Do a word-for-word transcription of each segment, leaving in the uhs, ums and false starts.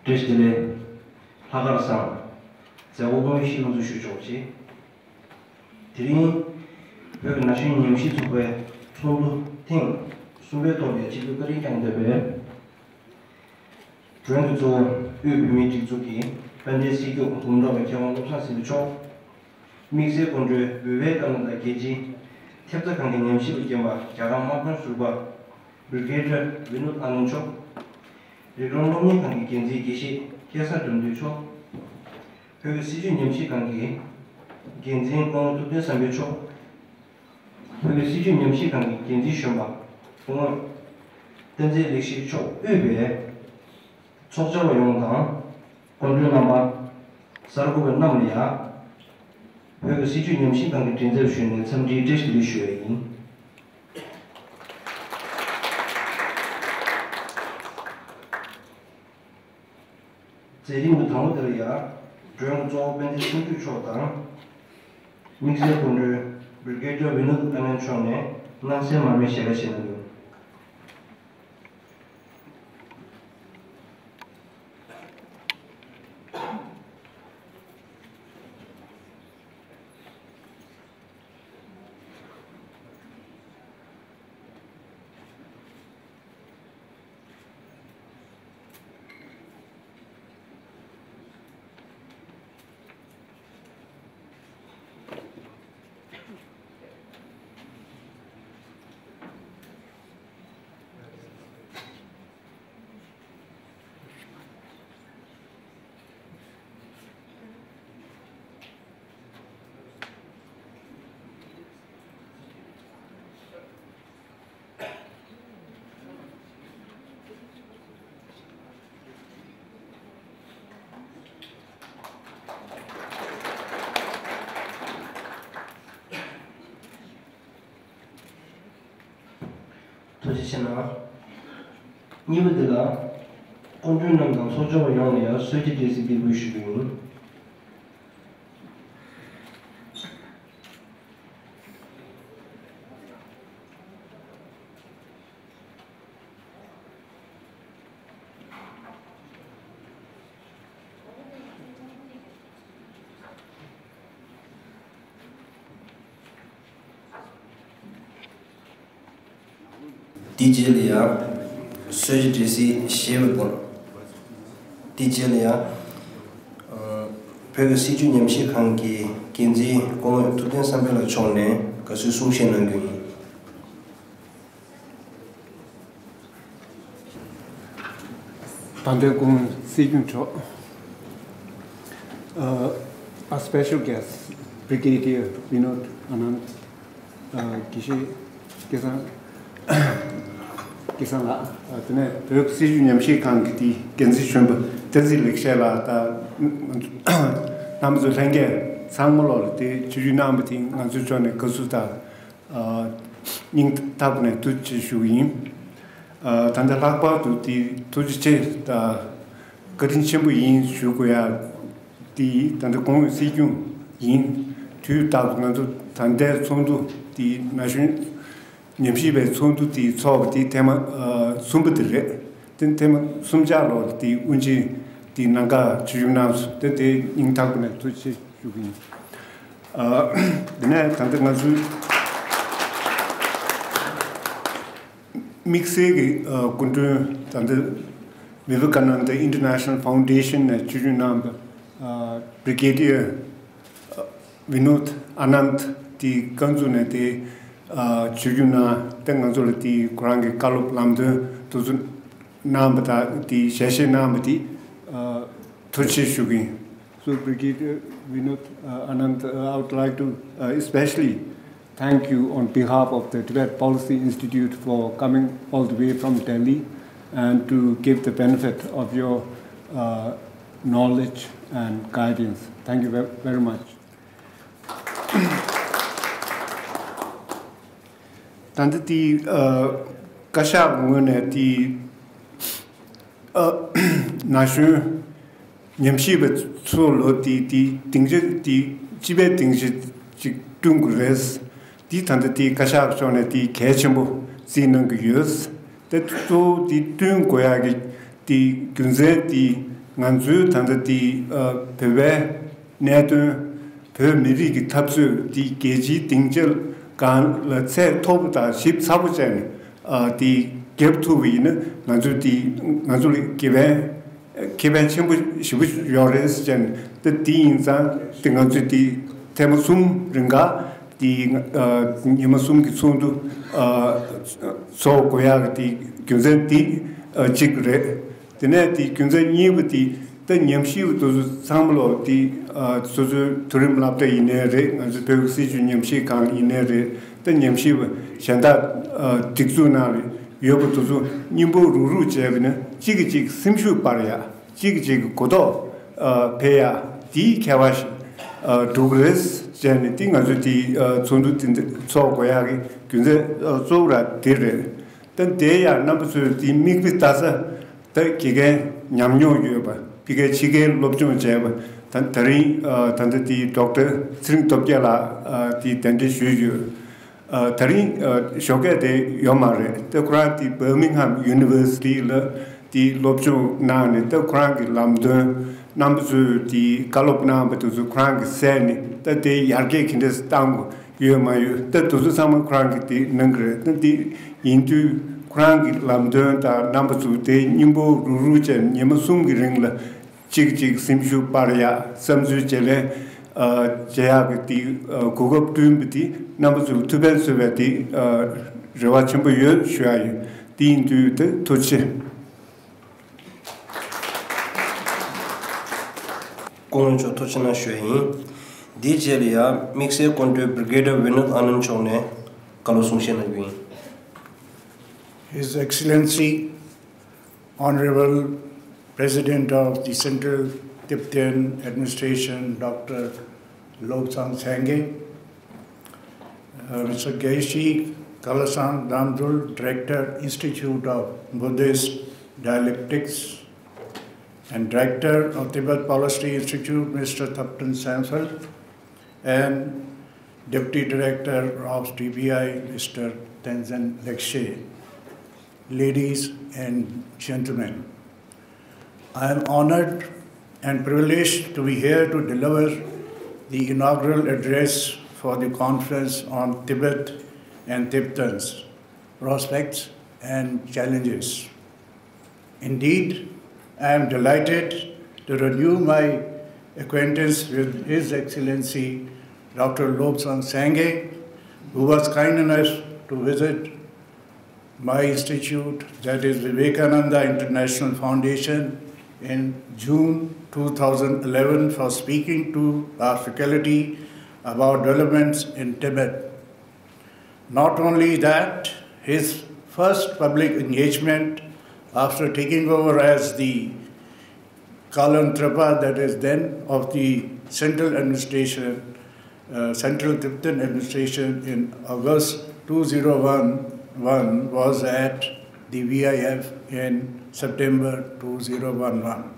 བཀྲ་ཤིས་བདེ་ལེགས། ལྷག་དཀར་བཟང་། མཛད་སྒོ་དངོས་གཞི་ལུགས་སུ་ཞུ་ཆོག་ཅིང་། དེ་རིང་བོད་ཀྱི་ན་གཞོན་ཉམས་ཞིབ་ཚོགས་པའི་ཚོགས་འདུ་ཐེངས་གསུམ་པའི་ཐོག་ནས་སྤྱི་འཐུས་བཀའ་དྲིན་བསྐྱངས་བསྡད་པའི་མགྲོན་གྱི་གཙོ་བོ་དབུས་བོད་མིའི་སྒྲིག་འཛུགས་ཀྱི་དཔལ་ལྡན་སྲིད་སྐྱོང་འབུམ་གྲོགས་པའི་མཁས་དབང་བློ་བཟང་སེང་གེ་མཆོག་དམིགས་བསལ་སྐུ་མགྲོན་བོད་པའི་བཀའ་བློན་དང་རྒྱལ་སྤྱིའི་ཐེབས་རྩ་ཁང་གི་ཉམས་ཞིབ་པ་རྒན་པ་རྒྱ་གར་དམག་དཔོན་ཟུར་པ་བྷི་རི་གེ་ཌར་བི་ནོད་ཨ་ནན་མཆོག་རིགས་ལམ་སློབ་གཉེར་ཁང་གི་འགན་འཛིན་དགེ་བཤེས་སྐལ་བཟང་དོན་གྲུབ་མཆོག་བོད་ཀྱི་སྲིད་བྱུས་ཉམས་ཞིབ་ཁང་གི་འགན་འཛིན་སྐུ་ངོ་ཐུབ་བསྟན་བསམ་འཕེལ་མཆོག་བོད་ཀྱི་སྲིད་བྱུས་ཉམས་ཞིབ་ཁང་གི་འགན་འཛིན་གཞོན་པ་སྐུ་ངོ་བསྟན་འཛིན་ལེགས་བཤད་མཆོག་དབུས་པའི་ཚོགས་བཅར་བ་ཡོངས་དང་། སྐུ་མགྲོན་རྣམ་པ། གསར་འགོད་པ་རྣམས་ལ་ཡང་། བོད་ཀྱི་སྲིད་བྱུས་ཉམས་ཞིབ་ཁང་གི་མགྲིན་ཚབ་ཞུས་ནས་འཚམས་འདྲིའི་བཀྲ་ཤིས་བདེ་ལེགས་ཞུ་ཡ་ཡིན། མཛད་རིམ་གྱི་དང་པོ་དེ་ལ་ཡང་། མགྲོན་གཙོ་བོ་དཔལ་ལྡན་ཚོགས་འདུ་མཆོག་དང་། དམིགས་བསལ་སྐུ་མགྲོན་བྷི་རི་གེ་ཌར་བི་ནོད་ཨ་ནན་མཆོག་ནས་སྣང་གསལ་མར་མེའི་ཞལ་ཁ་བཞེས་གནང་རྒྱུ། ཐུགས་རྗེ་ཆེ་གནང་། གཉིས་པ་འདི་ལ། སྐུ་མགྲོན་རྣམས་དང་ཚོགས་བཅར་བ་ཡོངས་ལ་ཡང་གསོལ་ཇ་སྤྲད་སའི་འབོད་སྐུལ་ཞུ་རྒྱུ་ཡིན། དེའི་རྗེས་ལ་ཡང་གསོལ་ཇ་སྤྲད་སའི་བཞེས་པ་དང་། དེའི་རྗེས་ལ་ཡང་། ཨ། བོད་ཀྱི་སྲིད་བྱུས་ཉམས་ཞིབ་ཁང་གི་འགན་འཛིན་སྐུ་ངོ་ཐུབ་བསྟན་བསམ་འཕེལ་ལགས་མཆོག་ནས་དགའ་བསུའི་གསུང་བཤད་གནང་རྒྱུ་ཡིན། ད་ལྟའི་སྐུ་ངོ་སྲིད་སྐྱོང་མཆོག་ཨ། A special guest, Brigadier Vinod Anand, ཨ། དགེ་བཤེས་སྐལ་བཟང་སྐལ་བཟང་ལགས། ཨ། དེ་ནས་བོད་སྲིད་བྱུས་ཉམས་ཞིབ་ཁང་གི་དེའི་འགན་འཛིན་གཞོན་པ་བསྟན་འཛིན་ལེགས་བཤད་ལགས་དང་། རྣམ་པ་ཚོ་ལྷན་རྒྱས་ཚང་མ་ལོག་ལ་དེ་ཆིབས་བསྒྱུར་གནང་བ་དེ་ང་ཚོའི་ཕྱོགས་ནས་དགའ་བསུ་དང་། ཨ། སྙིང་ཐག་པ་ནས་ཐུགས་རྗེ་ཆེ་ཞུ་གི་ཡིན། ཨ། ད་ལྟ་ལྷག་པར་དུ་དེ་ཐུགས་རྗེ་ཆེ་དང་བཀའ་དྲིན་ཆེན་པོ་ཡིན་ཞུ་དགོས་ཡ། དེ་ད་ལྟ་སྐུ་ངོ་སྲིད་སྐྱོང་ཡིན་དུས་རྟག་ཏུ་ང་ཚོ་ད་ལྟའི་ཚོགས་འདུ་དེ་ན་གཞོན་ཉམས་ཞིབ་པའི་ཚོགས་འདུ་དེ་ཚོགས་པ་དེ་ཐེངས་མ། ཨ། གསུམ་པ་དེ་རེད། དེ་ཐེངས་མ་གསུམ་ཆར་ལོག་དེ་དབུ་འབྱེད་དེ་ནང་ཀ་ཆིབས་བསྒྱུར་གནང་སོང་། དེ་དེ་སྙིང་ཐག་པ་ནས་ཐུགས་རྗེ་ཆེ་ཞུ་གི་ཡིན། ཨ། དེ་ནས་ད་ལྟ་ང་ཚོའི་དམིགས་བསལ་གྱི། ཨ། སྐུ་མགྲོན་ད་ལྟ་Vivekananda International Foundation ནས་ཆིབས་བསྒྱུར་གནང་བ། ཨ། Brigadier Vinod Anand དེ་ཀན་ཛུ་ནས་དེ། ཨ། ཆིབས་བསྒྱུར་གནང་། དེ་ང་ཚོ་ལ་དེ་ཁོ་རང་གི་བཀའ་སློབ་ལམ་སྟོན་དེ་ཚོ་གནང་བ་དང་དེ་ཞལ་བཞེས་གནང་བ་དེ། ཨ། ཐུགས་རྗེ་ཆེ་ཞུ་གི་ཡིན། So, Brigadier Vinod, uh, Anand, uh, I would like to, uh, especially thank you on behalf of the Tibet Policy Institute for coming all the way from Delhi and to give the benefit of your, uh, knowledge and guidance. Thank you ve- very much. ད་ལྟ་དེ། ཨ། བཀའ་ཤག་ངོས་ནས་དེ། ཨ། ན་གཞོན་ཉམས་ཞིབ་པ་ཚོ་ལོ་དེ་དེ་སྡིངས་ཆ་དེ་སྤྱི་པའི་སྡིངས་ཆ་ཅིག་བསྐྲུན་དགོས་རེད། དེ་ད་ལྟ་དེ་བཀའ་ཤག་ཕྱོགས་ནས་དེ་གལ་ཆེན་པོ་བརྩིས་གནང་གི་ཡོད། དེ་གཙོ་བོ་དེ་བསྐྲུན་དགོས་ཡག་གི་དེ་རྒྱུ་མཚན་དེ། ང་ཚོའི་ད་ལྟ་དེ་ཨ་བོད་པའི་གནད་དོན། བོད་མི་རིགས་ཀྱི་འཐབ་རྩོད་དེ་རྒྱལ་སྤྱིའི་སྡིངས་ཆ་སྒང་ལ་ཚད་མཐོ་པོ་དང་ཞིབ་ཚགས་པོ་བྱས་ནས། ཨ་དེ་རྒྱབ་ཐུབ་པ་ཡིན་ན། ང་ཚོས་དེ་ང་ཚོ་ལ་དགེ་ཕན་ཁེ་ཕན་ཆེན་པོ་ཞེ་པོ་ཡོད་རེད་ཟེར་བྱས་ནས། ད་དེ་ཡིན་ཙང་དེ་ང་ཚོས་དེ་ཐེངས་མ་གསུམ་རིང་ག་དེ་ཨ་ཉི་མ་གསུམ་གྱི་ཚོགས་འདུ་ཨ་ཚོགས་དགོས་ཡག་གི་དེ་རྒྱུ་མཚན་དེ་ཨ་གཅིག་རེད། དེ་ནས་དེ་རྒྱུ་མཚན་གཉིས་པ་དེ། ད་ཉམས་ཞིབ་པ་དེ་ཚོ་ཚང་མ་ལོག་དེ་ཨ་སོ་སོའི་མཐོ་རིམ་སློབ་གྲྭ་ཡིན་ནའི་རེད། ང་ཚོའི་བོད་ཀྱི་སྲིད་བྱུས་ཉམས་ཞིབ་ཁང་ཡིན་ནའི་རེད། ད་ཉམས་ཞིབ་པ་གཞན་དག་ཨ་སྒྲིག་འཛུགས་ནང་ལ་ཡོད་པ་དེ་ཚོ་སྙིང་པོ་རུག་རུག་བྱས་པ་ན། གཅིག་གིས་གཅིག་སེམས་ཤུགས་སྤར་ཡག་གཅིག་གིས་གཅིག་གི་གོ་རྟོགས་ཨ་འཕེལ་ཡག་དེའི་ཁྱད་པར་ཞིག་ཨ་འགྲོ་གི་རེད་ཟེར་ནས། དེ་ང་ཚོས་དེ་ཨ་ཚོགས་འདུ་དེ་འདི་ཚོགས་དགོས་ཡག་གི་རྒྱུ་མཚན་ཨ་གཙོ་བོ་ར་དེ་རེད། ད་དེ་ཡང་རྣམ་པ་ཚོས་དེ་མིག་དཔེ་ལྟ་ས། ད་དགེ་རྒན་ཉམས་མྱོང་ཡོད་པ། ཕ་གིའི་ཕྱི་རྒྱལ་སློབ་སྦྱོང་བྱས་པ། ད་ད་རིང་ཨ་ད་ལྟ་དེ་ཌོག་ཊར་ཚེ་རིང་སྟོབས་རྒྱལ་ལགས་ཨ་དེ་གདན་འདྲེན་ཞུས་ཡོད། ཨ་ད་རིང་ཨ་ཞོགས་ཀས་དེ་ཡོད་མ་རེད། ད་ཁོ་རང་དེ་Birmingham University ལ་དེ་སློབ་སྦྱོང་གནང་ནས། ད་ཁོ་རང་གི་ལམ་སྟོན། རྣམ་པ་ཚོས་དེ་བཀའ་སློབ་གནང་བ་དེ་ཚོ་ཁོ་རང་གིས་གསན་ནས། ད་དེ་ཡར་རྒྱས་ག་འདྲས་བཏང་དགོས་ཡོད་མ་ཡོད། ད་དེ་ཚོ་ཚང་མ་ཁོ་རང་གིས་དེ་གནང་གི་རེད། ད་དེ་ཡིན་དུས་ཁོ་རང་གི་ལམ་སྟོན་དང་རྣམ་པ་ཚོ་དེ་སྙིང་པོ་རུག་རུག་བྱས་ནས་ཉི་མ་གསུམ་གྱི་རིང་ལ་གཅིག་གཅིག་སེམས་ཤུགས་སྤར་ཡག་བསམ་ཚུལ་བརྗེ་ལེན་ཨ་བྱེད་ཡག་གི་དེ་ཨ་གོ་སྐབས་བསྐྲུན་པ་དེ་རྣམ་པ་ཚོ་ཐུགས་ཕན་གསོས་པའི་དེ་ཨ་རེ་བ་ཆེན་པོ་ཡོད་ཞུ་ཡག་ཡིན། དེ་ཡིན་དུས་དེ་ཐུགས་རྗེ་ཆེ། སྐུ་ངོ་མཆོག་ཐུགས་རྗེ་གནང་ཞུ་ཡ་ཡིན། འདིའི་རྗེས་ལ་ཡང་དམིགས་བསལ་སྐུ་མགྲོན་Brigadier Vinod Anand མཆོག་ནས་བཀའ་སློབ་གསུང་བཤད་གནང་རྒྱུ་ཡིན། His Excellency, Honorable President of the Central Tibetan Administration, Doctor Lobsang Sangay, uh, Mister Geshe Kalasang Damdul, Director, Institute of Buddhist Dialectics, and Director of Tibet Policy Institute, Mister Thapten Samphel, and Deputy Director of T B I, Mister Tenzin Lekshe. Ladies and gentlemen, I am honored and privileged to be here to deliver the inaugural address for the Conference on Tibet and Tibetans, Prospects and Challenges. Indeed, I am delighted to renew my acquaintance with His Excellency Doctor Lobsang Sangay, who was kind enough to visit my institute, that is Vivekananda International Foundation, in June two thousand eleven for speaking to our faculty about developments in Tibet. Not only that, his first public engagement after taking over as the Kalantrapa, that is then of the central administration, uh, central Tibetan administration in August two thousand eleven, was at the V I F in September two thousand eleven.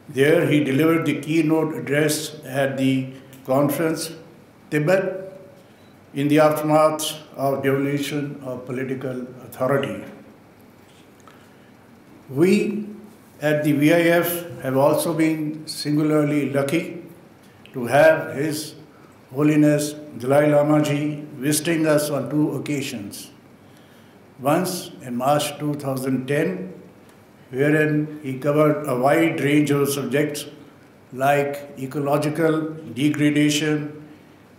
There he delivered the keynote address at the conference, Tibet in the Aftermath of Devolution of Political Authority. We at the V I F have also been singularly lucky to have His Holiness Dalai Lama ji visiting us on two occasions. Once in March two thousand ten, wherein he covered a wide range of subjects like ecological degradation,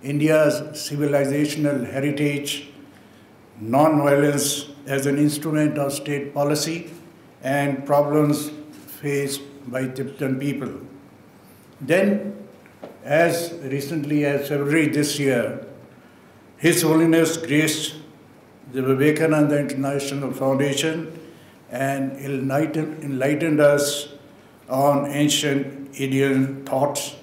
India's civilizational heritage, non-violence as an instrument of state policy, and problems faced by Tibetan people. Then, as recently as February this year, His Holiness graced the Vivekananda International Foundation and enlightened, enlightened us on ancient Indian thoughts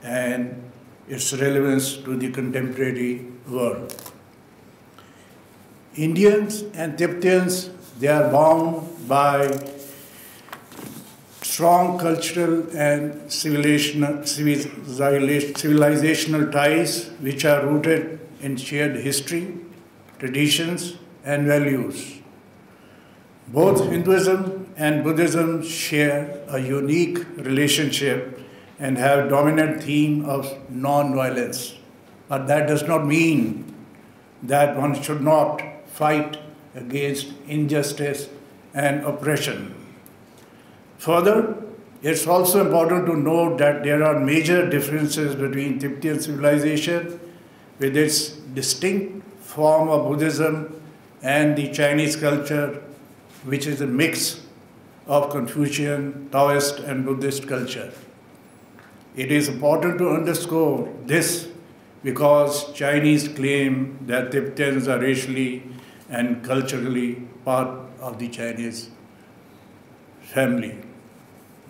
and its relevance to the contemporary world. Indians and Tibetans, they are bound by strong cultural and civilizational, civilizational ties which are rooted in shared history, traditions, and values. Both Hinduism and Buddhism share a unique relationship and have dominant theme of non-violence. But that does not mean that one should not fight against injustice and oppression. Further, it's also important to note that there are major differences between Tibetan civilization, with its distinct form of Buddhism, and the Chinese culture, which is a mix of Confucian, Taoist, and Buddhist culture. It is important to underscore this because Chinese claim that Tibetans are racially and culturally part of the Chinese family.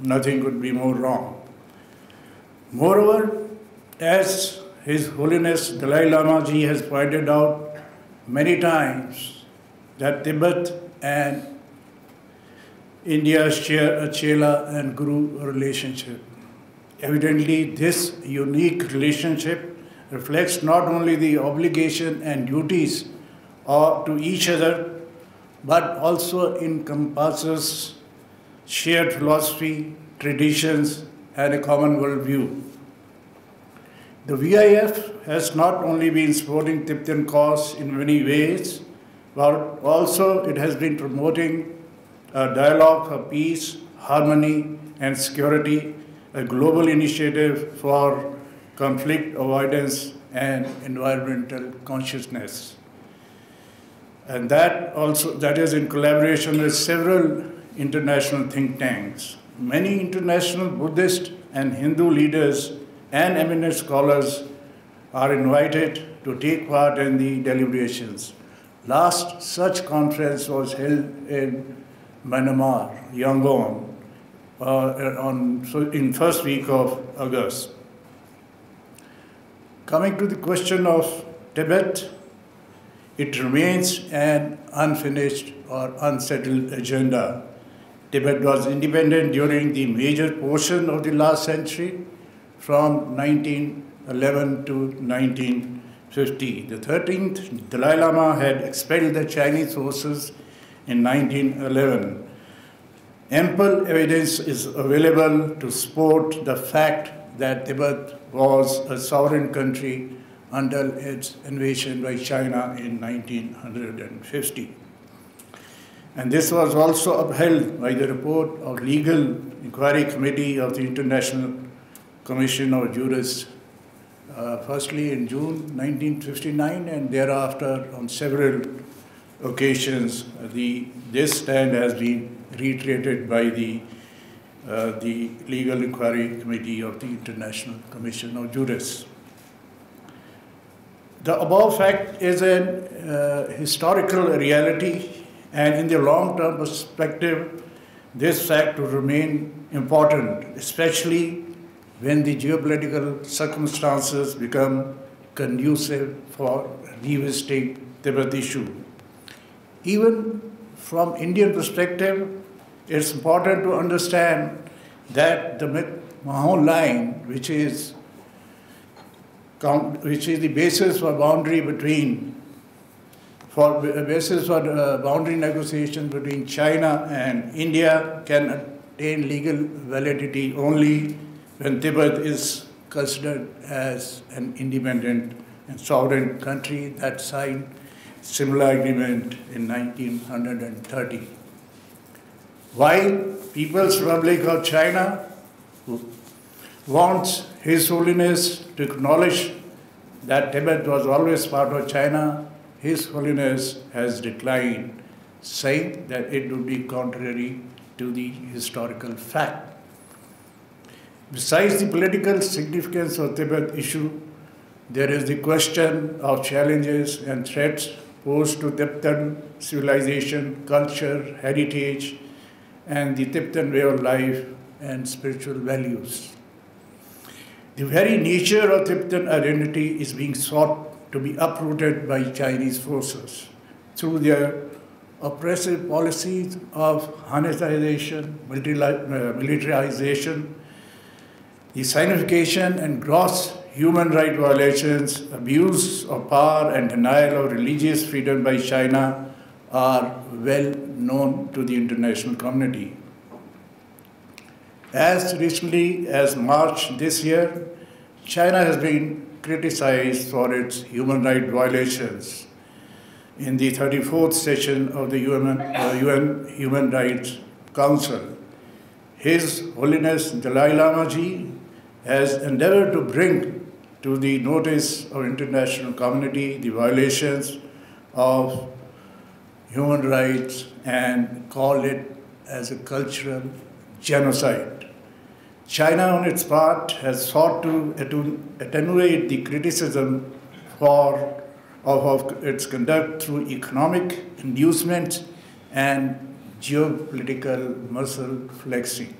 Nothing could be more wrong. Moreover, as His Holiness Dalai Lama ji has pointed out many times, that Tibet and India share a chela and guru relationship. Evidently, this unique relationship reflects not only the obligation and duties of, to each other, but also encompasses shared philosophy, traditions, and a common worldview. The V I F has not only been supporting Tibetan cause in many ways, but also it has been promoting a dialogue for peace, harmony, and security, a global initiative for conflict avoidance and environmental consciousness. And that also, that is in collaboration with several international think tanks. Many international Buddhist and Hindu leaders and eminent scholars are invited to take part in the deliberations. Last such conference was held in Myanmar, Yangon, uh, on, in first week of August. Coming to the question of Tibet, it remains an unfinished or unsettled agenda. Tibet was independent during the major portion of the last century, from nineteen eleven to nineteen fifty. The thirteenth Dalai Lama had expelled the Chinese forces in nineteen eleven. Ample evidence is available to support the fact that Tibet was a sovereign country until its invasion by China in nineteen fifty. And this was also upheld by the report of Legal Inquiry Committee of the International Commission of Jurists, uh, firstly in June nineteen fifty-nine, and thereafter on several occasions, the, this stand has been reiterated by the, uh, the Legal Inquiry Committee of the International Commission of Jurists. The above fact is an, uh, historical reality, and in the long term perspective, this fact will remain important, especially when the geopolitical circumstances become conducive for revisiting Tibet issue. Even from Indian perspective, it's important to understand that the Mekong line, which is, which is the basis for boundary between for a basis for, uh, boundary negotiation between China and India, can attain legal validity only when Tibet is considered as an independent and sovereign country that signed similar agreement in nineteen thirty. While People's Republic of China wants His Holiness to acknowledge that Tibet was always part of China, His Holiness has declined, saying that it would be contrary to the historical fact. Besides the political significance of Tibet issue, there is the question of challenges and threats posed to Tibetan civilization, culture, heritage, and the Tibetan way of life and spiritual values. The very nature of Tibetan identity is being sought to be uprooted by Chinese forces through their oppressive policies of Hanization, militari-, uh, militarization, the Sinification and gross human rights violations, abuse of power and denial of religious freedom by China are well known to the international community. As recently as March this year, China has been criticized for its human rights violations in the thirty-fourth session of the U N, uh, U N Human Rights Council. His Holiness Dalai Lama ji has endeavored to bring to the notice of international community the violations of human rights and call it as a cultural genocide. China, on its part, has sought to attu- attenuate the criticism for, of, of its conduct through economic inducement and geopolitical muscle flexing.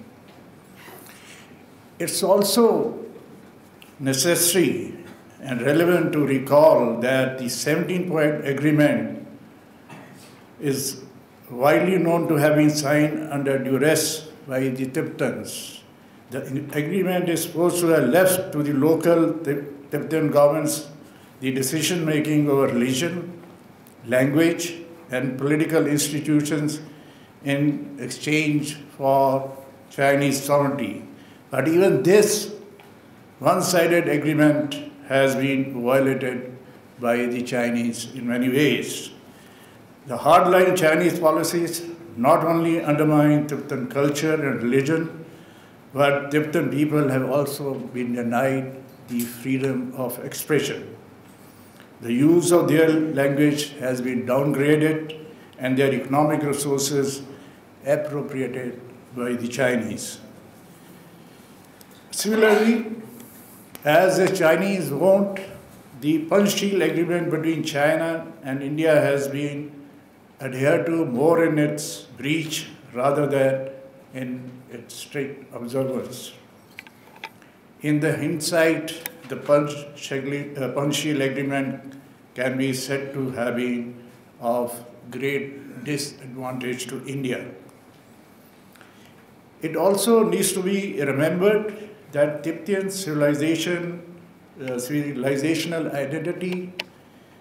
It's also necessary and relevant to recall that the seventeen point agreement is widely known to have been signed under duress by the Tibetans. The agreement is supposed to have left to the local Tib- Tibetan governments the decision making over religion, language, and political institutions in exchange for Chinese sovereignty. But even this one sided agreement has been violated by the Chinese in many ways. The hardline Chinese policies not only undermine Tibetan culture and religion, but Tibetan people have also been denied the freedom of expression. The use of their language has been downgraded and their economic resources appropriated by the Chinese. Similarly, as the Chinese want, the Panchsheel agreement between China and India has been adhered to more in its breach rather than in its strict observance. In the hindsight, the Panchsheel uh, Panchsheel agreement can be said to have been of great disadvantage to India. It also needs to be remembered that Tibetan civilization, uh, civilizational identity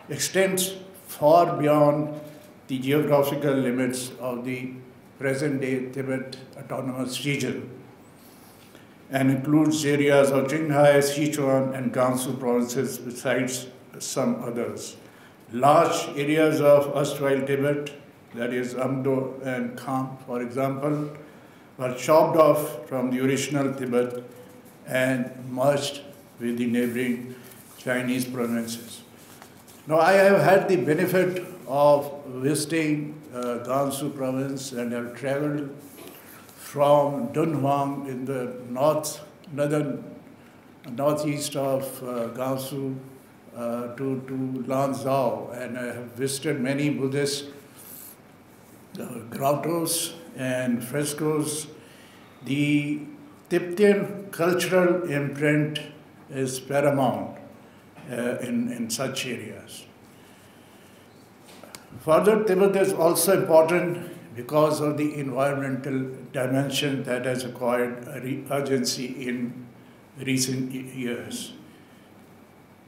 extends far beyond the geographical limits of the present day Tibet Autonomous Region and includes areas of Qinghai, Sichuan, and Gansu provinces, besides some others. Large areas of erstwhile Tibet, that is, Amdo and Kham, for example, were chopped off from the original Tibet and merged with the neighboring Chinese provinces. Now, I have had the benefit of visiting uh, Gansu province and have traveled from Dunhuang in the north, northern, northeast of uh, Gansu uh, to, to Lanzhou, and I have visited many Buddhist uh, grottos and frescoes. The Tibetan cultural imprint is paramount uh, in, in such areas. Further, Tibet is also important because of the environmental dimension that has acquired a re- urgency in recent y- years.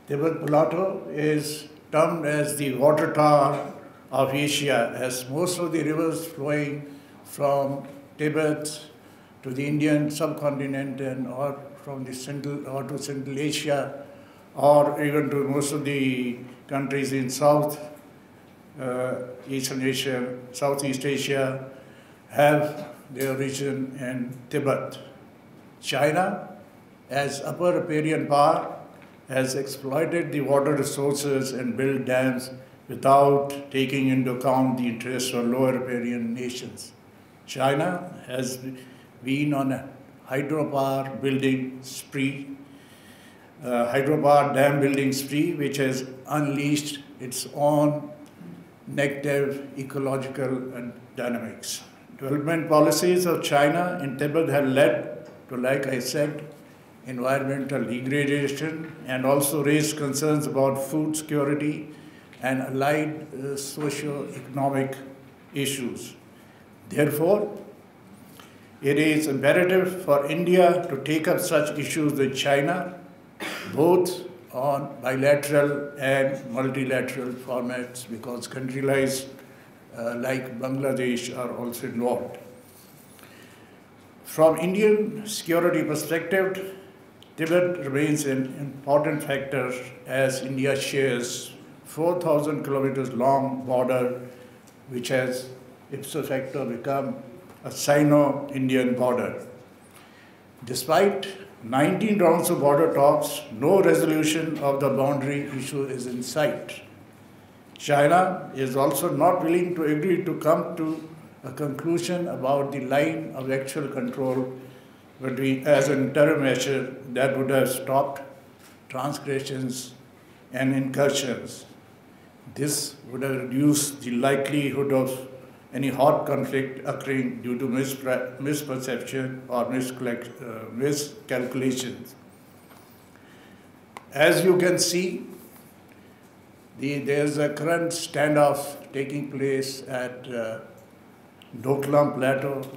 Tibet Plateau is termed as the water tower of Asia, as most of the rivers flowing from Tibet to the Indian subcontinent and or from the Central or to Central Asia or even to most of the countries in South uh, Eastern Asia, Southeast Asia have their origin in Tibet. China, as Upper Riparian Power, has exploited the water resources and built dams without taking into account the interests of lower riparian nations. China has been on a hydropower building spree, uh, hydropower dam building spree, which has unleashed its own negative ecological uh, dynamics. Development policies of China in Tibet have led to, like I said, environmental degradation and also raised concerns about food security and allied uh, socio-economic issues. Therefore, it is imperative for India to take up such issues with China, both on bilateral and multilateral formats, because countries like uh, like Bangladesh, are also involved. From Indian security perspective, Tibet remains an important factor as India shares four thousand kilometers long border, which has ipso facto become a Sino-Indian border. Despite nineteen rounds of border talks, no resolution of the boundary issue is in sight. China is also not willing to agree to come to a conclusion about the line of actual control between, as an interim measure that would have stopped transgressions and incursions. This would have reduced the likelihood of any hot conflict occurring due to mispre- misperception or miscollect- uh, miscalculations. As you can see, the, there's a current standoff taking place at uh, Doklam Plateau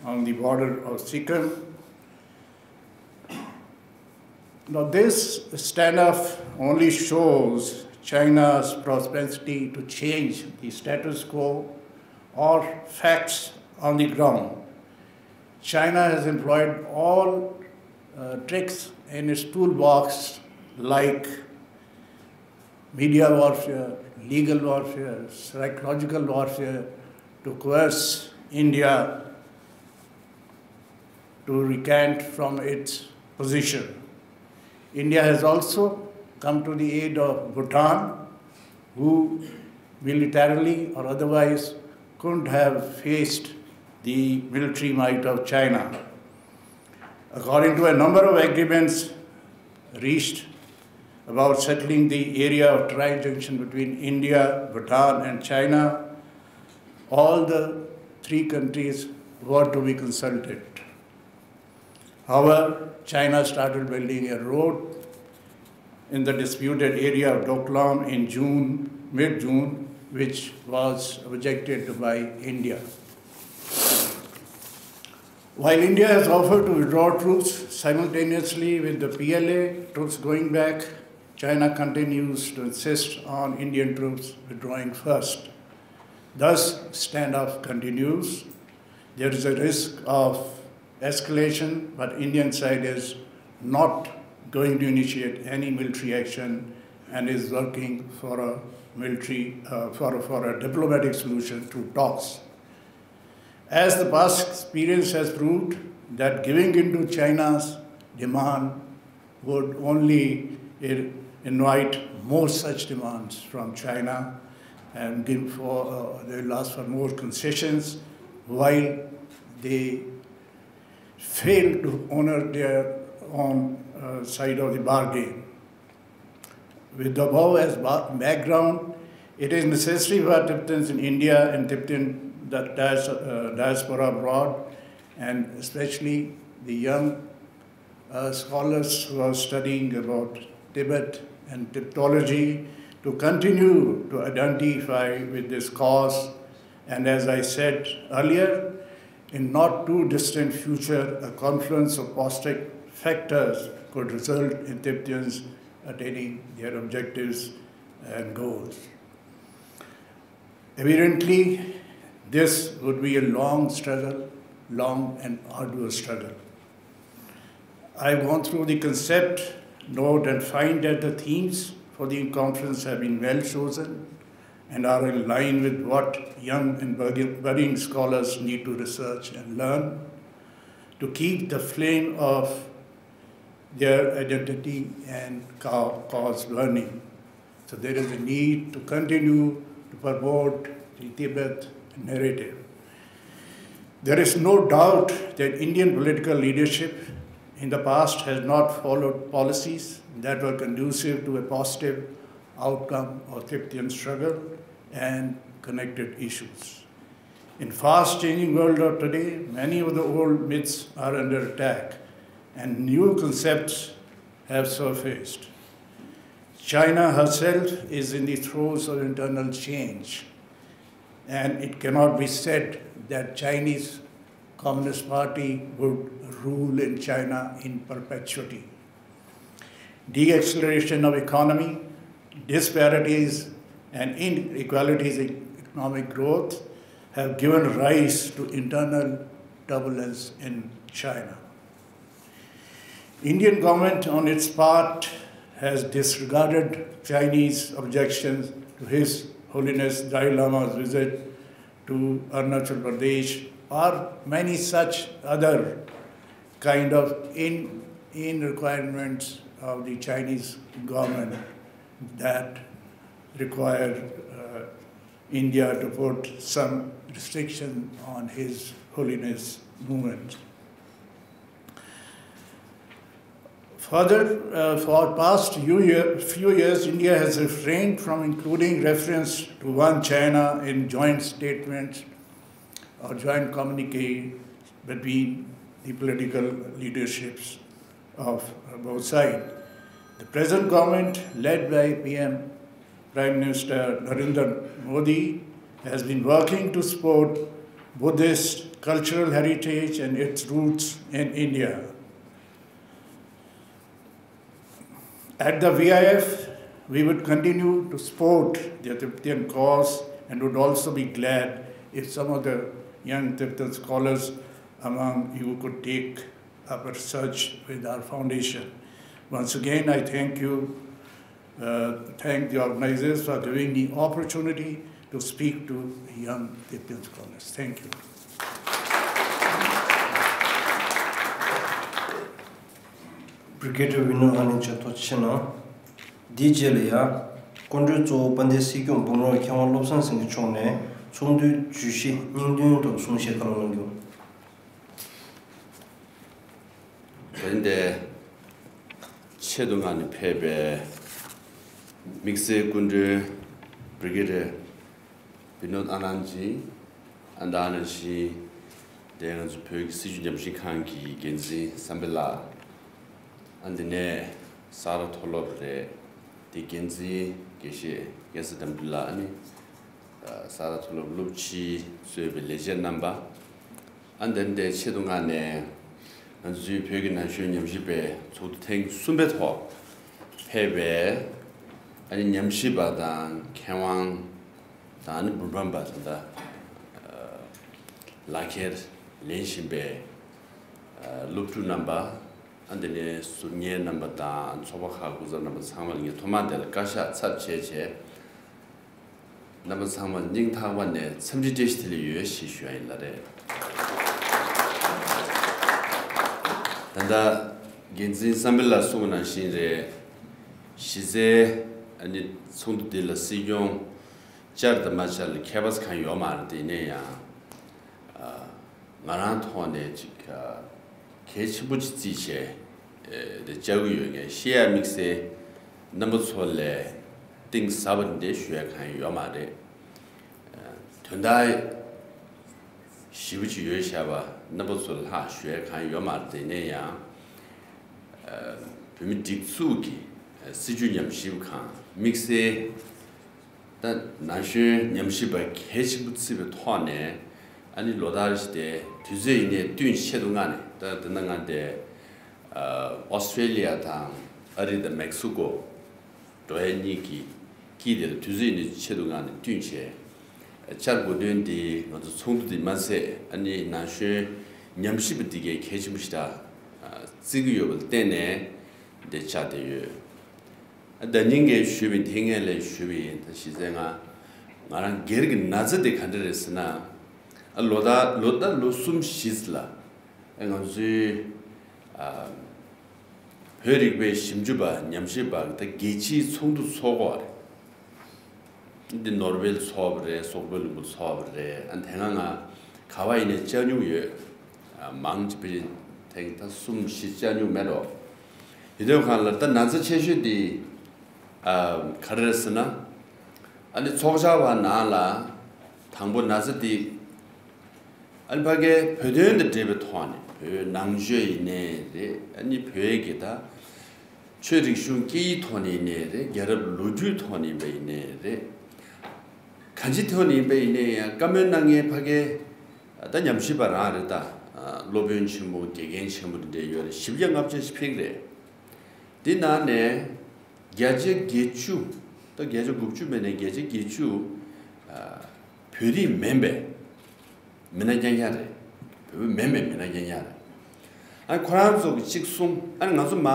on the border of Sikkim. Now, this standoff only shows China's propensity to change the status quo or facts on the ground. China has employed all uh, tricks in its toolbox, like media warfare, legal warfare, psychological warfare, to coerce India to recant from its position. India has also come to the aid of Bhutan, who militarily or otherwise couldn't have faced the military might of China. According to a number of agreements reached about settling the area of trial junction between India, Bhutan, and China, all the three countries were to be consulted. However, China started building a road in the disputed area of Doklam in June, mid June, which was objected to by India. While India has offered to withdraw troops simultaneously with the P L A troops going back, China continues to insist on Indian troops withdrawing first. Thus, standoff continues. There is a risk of escalation, but Indian side is not going to initiate any military action and is working for a military uh, for, for a diplomatic solution through talks. As the past experience has proved, that giving in to China's demand would only invite more such demands from China and give for uh, they will ask for more concessions while they fail to honor their own uh, side of the bargain. With the above as background, it is necessary for Tibetans in India and Tibetan diaspora abroad, and especially the young uh, scholars who are studying about Tibet and Tibetology to continue to identify with this cause. And as I said earlier, in not too distant future, a confluence of positive factors could result in Tibetans attaining their objectives and goals. Evidently, this would be a long struggle, long and arduous struggle. I've gone through the concept note and find that the themes for the conference have been well chosen and are in line with what young and budding scholars need to research and learn to keep the flame of their identity and cause burning. So there is a need to continue to promote the Tibet narrative. There is no doubt that Indian political leadership in the past has not followed policies that were conducive to a positive outcome of Tibetan struggle and connected issues. In fast changing world of today, many of the old myths are under attack and new concepts have surfaced. China herself is in the throes of internal change, and it cannot be said that Chinese Communist Party would rule in China in perpetuity. Deacceleration of economy, disparities and inequalities in economic growth have given rise to internal turbulence in China. Indian government, on its part, has disregarded Chinese objections to His Holiness Dalai Lama's visit to Arunachal Pradesh or many such other kind of in, in requirements of the Chinese government that require uh, India to put some restriction on His Holiness movement. Further, uh, for past few, year, few years, India has refrained from including reference to One China in joint statements or joint communique between the political leaderships of both sides. The present government, led by P M Prime Minister Narendra Modi, has been working to support Buddhist cultural heritage and its roots in India. At the V I F, we would continue to support the Tibetan cause and would also be glad if some of the young Tibetan scholars among you could take up a research with our foundation. Once again, I thank you, uh, thank the organizers for giving me opportunity to speak to young Tibetan scholars. Thank you. Brigadier Vinod Anand མཆོག་ཐུགས་རྗེ་ཆེ་གནང་། འདིའི་རྗེས་ལ་ཡང་སྐུ་མགྲོན་གཙོ་བོ་དཔལ་ལྡན་སྲིད་སྐྱོང་འབུམ་རམས་མཁས་དབང་བློ་བཟང་སེང་གེ་མཆོག་ནས་ཚོགས་འདུའི་བརྗོད་གཞི་སྙིང་དོན་ཐོག་གསུང་བཤད་བཀའ་སློབ་གནང་རྒྱུ། དེ་འདི་ཆེད་དུ་མངགས་ནས་ཕེབས་པའི་དམིགས་བསལ་སྐུ་མགྲོན་Brigadier Vinod Anand ཇི། ཨ་ད་ནང་བཞིན་དེ་ང་ཚོ་བོད་ཀྱི་སྲིད་བྱུས་ཉམས་ཞིབ་ཁང་གི་འགན་འཛིན་བསམ་འཕེལ་ལགས། ཨ་འདི་ནས་ས་རཱ་མཐོ་སློབ་རེད། དེ་འགན་འཛིན་དགེ་བཤེས་སྐལ་བཟང་དམ་འབུལ་ལགས། ཨ་ནི་ས་རཱ་མཐོ་སློབ་སློབ་སྤྱི་གཙོས་པའི་ལས་བྱེད་རྣམ་པ། ཨ་འདི་འདྲའི་ཆེད་དུ་མངགས་ནས་ང་ཚོའི་བོད་ཀྱི་ན་གཞོན་ཉམས་ཞིབ་པའི་ཚོགས་འདུ་ཐེངས་གསུམ་པའི་ཐོག་ཕེབས་པའི་ཨ་ནི་ཉམས་ཞིབ་པ་དང་མཁས་དབང་དང་ཨ་ནི་འབུམ་རམས་པ་ད་ལྟ་ལག་ཁྱེར་ལེན་བཞིན་པའི་སློབ་ཕྲུག་རྣམ་པ། ཨ་འདི་ནས་ཟུར་ཉན་རྣམ་པ་དང་ཚོགས་པ་ཁག་སྐུ་ཚབ་རྣམ་པ་ཚང་མ་ལ་ངས་ཐོག་མར་དེ་ལ་བཀའ་ཤག་ཚབ་བྱས་བྱས། རྣམ་པ་ཚང་མར་སྙིང་ཐག་པ་ནས་འཚམས་འདྲི་བཀྲ་ཤིས་བདེ་ལེགས་ཡོད་ཞེས་ཞུ་ཡ་ཡིན་ལ་རེད། ད་ལྟ་འགན་འཛིན་བསམ་འཕེལ་ལགས་གསུངས་པ་ནང་བཞིན་རེད། གཞི་རྩའི་ཨ་ནི་ཚོགས་འདུ་འདི་ལ་སྲིད་སྐྱོང་བཅར་དང་མ་བཅར་ལ་ཁྱད་པར་གང་ཡོད་མ་རེད། དེ་ནས་ཡང་ང་རང་ཐོག་ནས་ཅིག་གལ་ཆེན་པོ་ཅིག་བརྩིས་བྱས་དེ་བཅར་གྱི་ཡོད། ངས་བཤད་ཡ་དམིགས་བསལ་རྣམ་པ་ཚོ་ལས་གཏིང་ཟབ་པ་འདི་ཞུ་ཡ་གང་ཡོད་མ་རེད། དོན་དག་ཞིབ་པོ་ཅིག་ཡོད་བཞག་པ་རྣམ་པ་ཚོ་ལྷག་ཞུ་ཡ་གང་ཡོད་མ་རེད། དེ་ནས་ཡང་བོད་མི་སྒྲིག་འཛུགས་ཀྱི་སྲིད་བྱུས་ཉམས་ཞིབ་ཁང་དམིགས་བསལ། ད་ན་གཞོན་ཉམས་ཞིབ་པ་གལ་ཆེན་པོ་བརྩིས་པའི་ཐོག་ནས་ཨ་ནི་ལོ་ལྟར་བཞིན་དེ་དུས་ཚོད་ཡིན་ནའི་བསྟུན་ཆེད་དུ་མངགས་ནས། ད་དེ་ན་ང་དེ་ཨོ་སི་ཀྲེ་ལི་ཡ་དང་ཨ་རི་དང་མེག་སི་ཀོ་འགྲོ་ཡ་གཉིས་ཀྱི་དཀྱིལ་དེ་ལ་དུས་ཚོད་ཡིན་ནའི་ཆེད་དུ་མངགས་ནས་བསྟུན་བྱས་བཅར་དགོས་དོན་དེ། ང་ཚོ་ཚོགས་འདུ་དེ་མ་ཚད་ཨ་ནི་ན་གཞོན་ཉམས་ཞིབ་པ་དེ་གའི་གལ་ཆེན་པོ་ཞིག་ད་བརྩི་གི་ཡོད་པ་ལ་བརྟེན་ནས་དེ་བཅར་བསྡད་ཡོད། ད་ཉིན་གྱི་ཞུས་པའི་ཐེངས་ངེས་ལས་ཞུས་པ་ཡིན། ད་གཞི་རྩའི་ང་ང་རང་སྒེར་གྱི་ན་ཚ་དེ་ག་འདྲ་རེད་ཟེར་ན། ཨ་ལོ་ད་ལོ་ད་ལོ་གསུམ་བཞི་ཙམ་ལ་ཨ་ང་ཚོའི་ཨ་བོད་རིག་པའི་ཞིབ་འཇུག་པ་ཉམས་ཞིབ་པ་ད་རྒྱལ་སྤྱིའི་ཚོགས་འདུ་ཚོགས་ཀྱི་ཡོད་རེད། འདི་ནོར་ཝེ་ཚོགས་པ་རེད། སོག་པོའི་ལུང་པ་ཚོགས་པ་རེད། ཨ་དེ་སྔ་ང་ག་པར་ཡིན་ནའི་བཅར་མྱོང་ཡོད། ཨ་མང་ཆེ་བ་ཐེངས་ད་གསུམ་བཞི་བཅར་མྱོང་མེད་འགྲོ། ཡིན་དུས་གང་ལ་ད་ན་ཚ་ཆེ་ཤོས་འདི་ཨ་ག་རེ་རེད་ཟེར་ན། ཨ་ནི་ཚོགས་བཅར་བ་ནང་ལ་དང་པོ་ན་ཚ་འདི་ཨ་ནི་ཕ་གའི་བོད་དོན་དང་འབྲེལ་བའི་ཐོག་ནས་བོད་ནང་ཆོས་ཡིན་ནའི་རེད། ཨ་ནི་བོད་ཀྱི་ད་ཆོས་རིག་གཞུང་སྐད་ཡིག་ཐོག་ནས་ཡིན་ནའི་རེད། རྒྱལ་རབས་ལོ་རྒྱུས་ཐོག་ནས་ཡིན་པ་ཡིན་ནའི་རེད། གང་ཅིའི་ཐོག་ནས་ཡིན་པ་ཡིན་ནའི་ཡང་བཀའ་མོལ་གནང་མཁན་ཕ་གའི་ད་ཉམས་ཞིབ་པ་རང་རེད། ད་སློབ་དཔོན་ཆེན་མོ་དགེ་རྒན་ཆེན་མོ་དེ་འདྲ་ཡོད་རེད། བཞི་བརྒྱ་ལྔ་བརྒྱ་ཞིག་ཕེབས་རེད། དེ་ནང་ནས་བརྒྱ་ཆ་བརྒྱད་ཅུ། ད་བརྒྱ་ཆ་དགུ་བཅུ་མེད་ནས་བརྒྱ་ཆ་བརྒྱད་ཅུ་ཨ་ བོད་རིགས་མིན་པའི་མི་སྣ་རྐྱང་རྐྱང་རེད། བོད་པ་མིན་པའི་མི་སྣ་རྐྱང་རྐྱང་རེད། ཨ་ཁོ་རང་ཚོ་གི་གཅིག་གསུང་ཨ་ང་ཚོ་མ་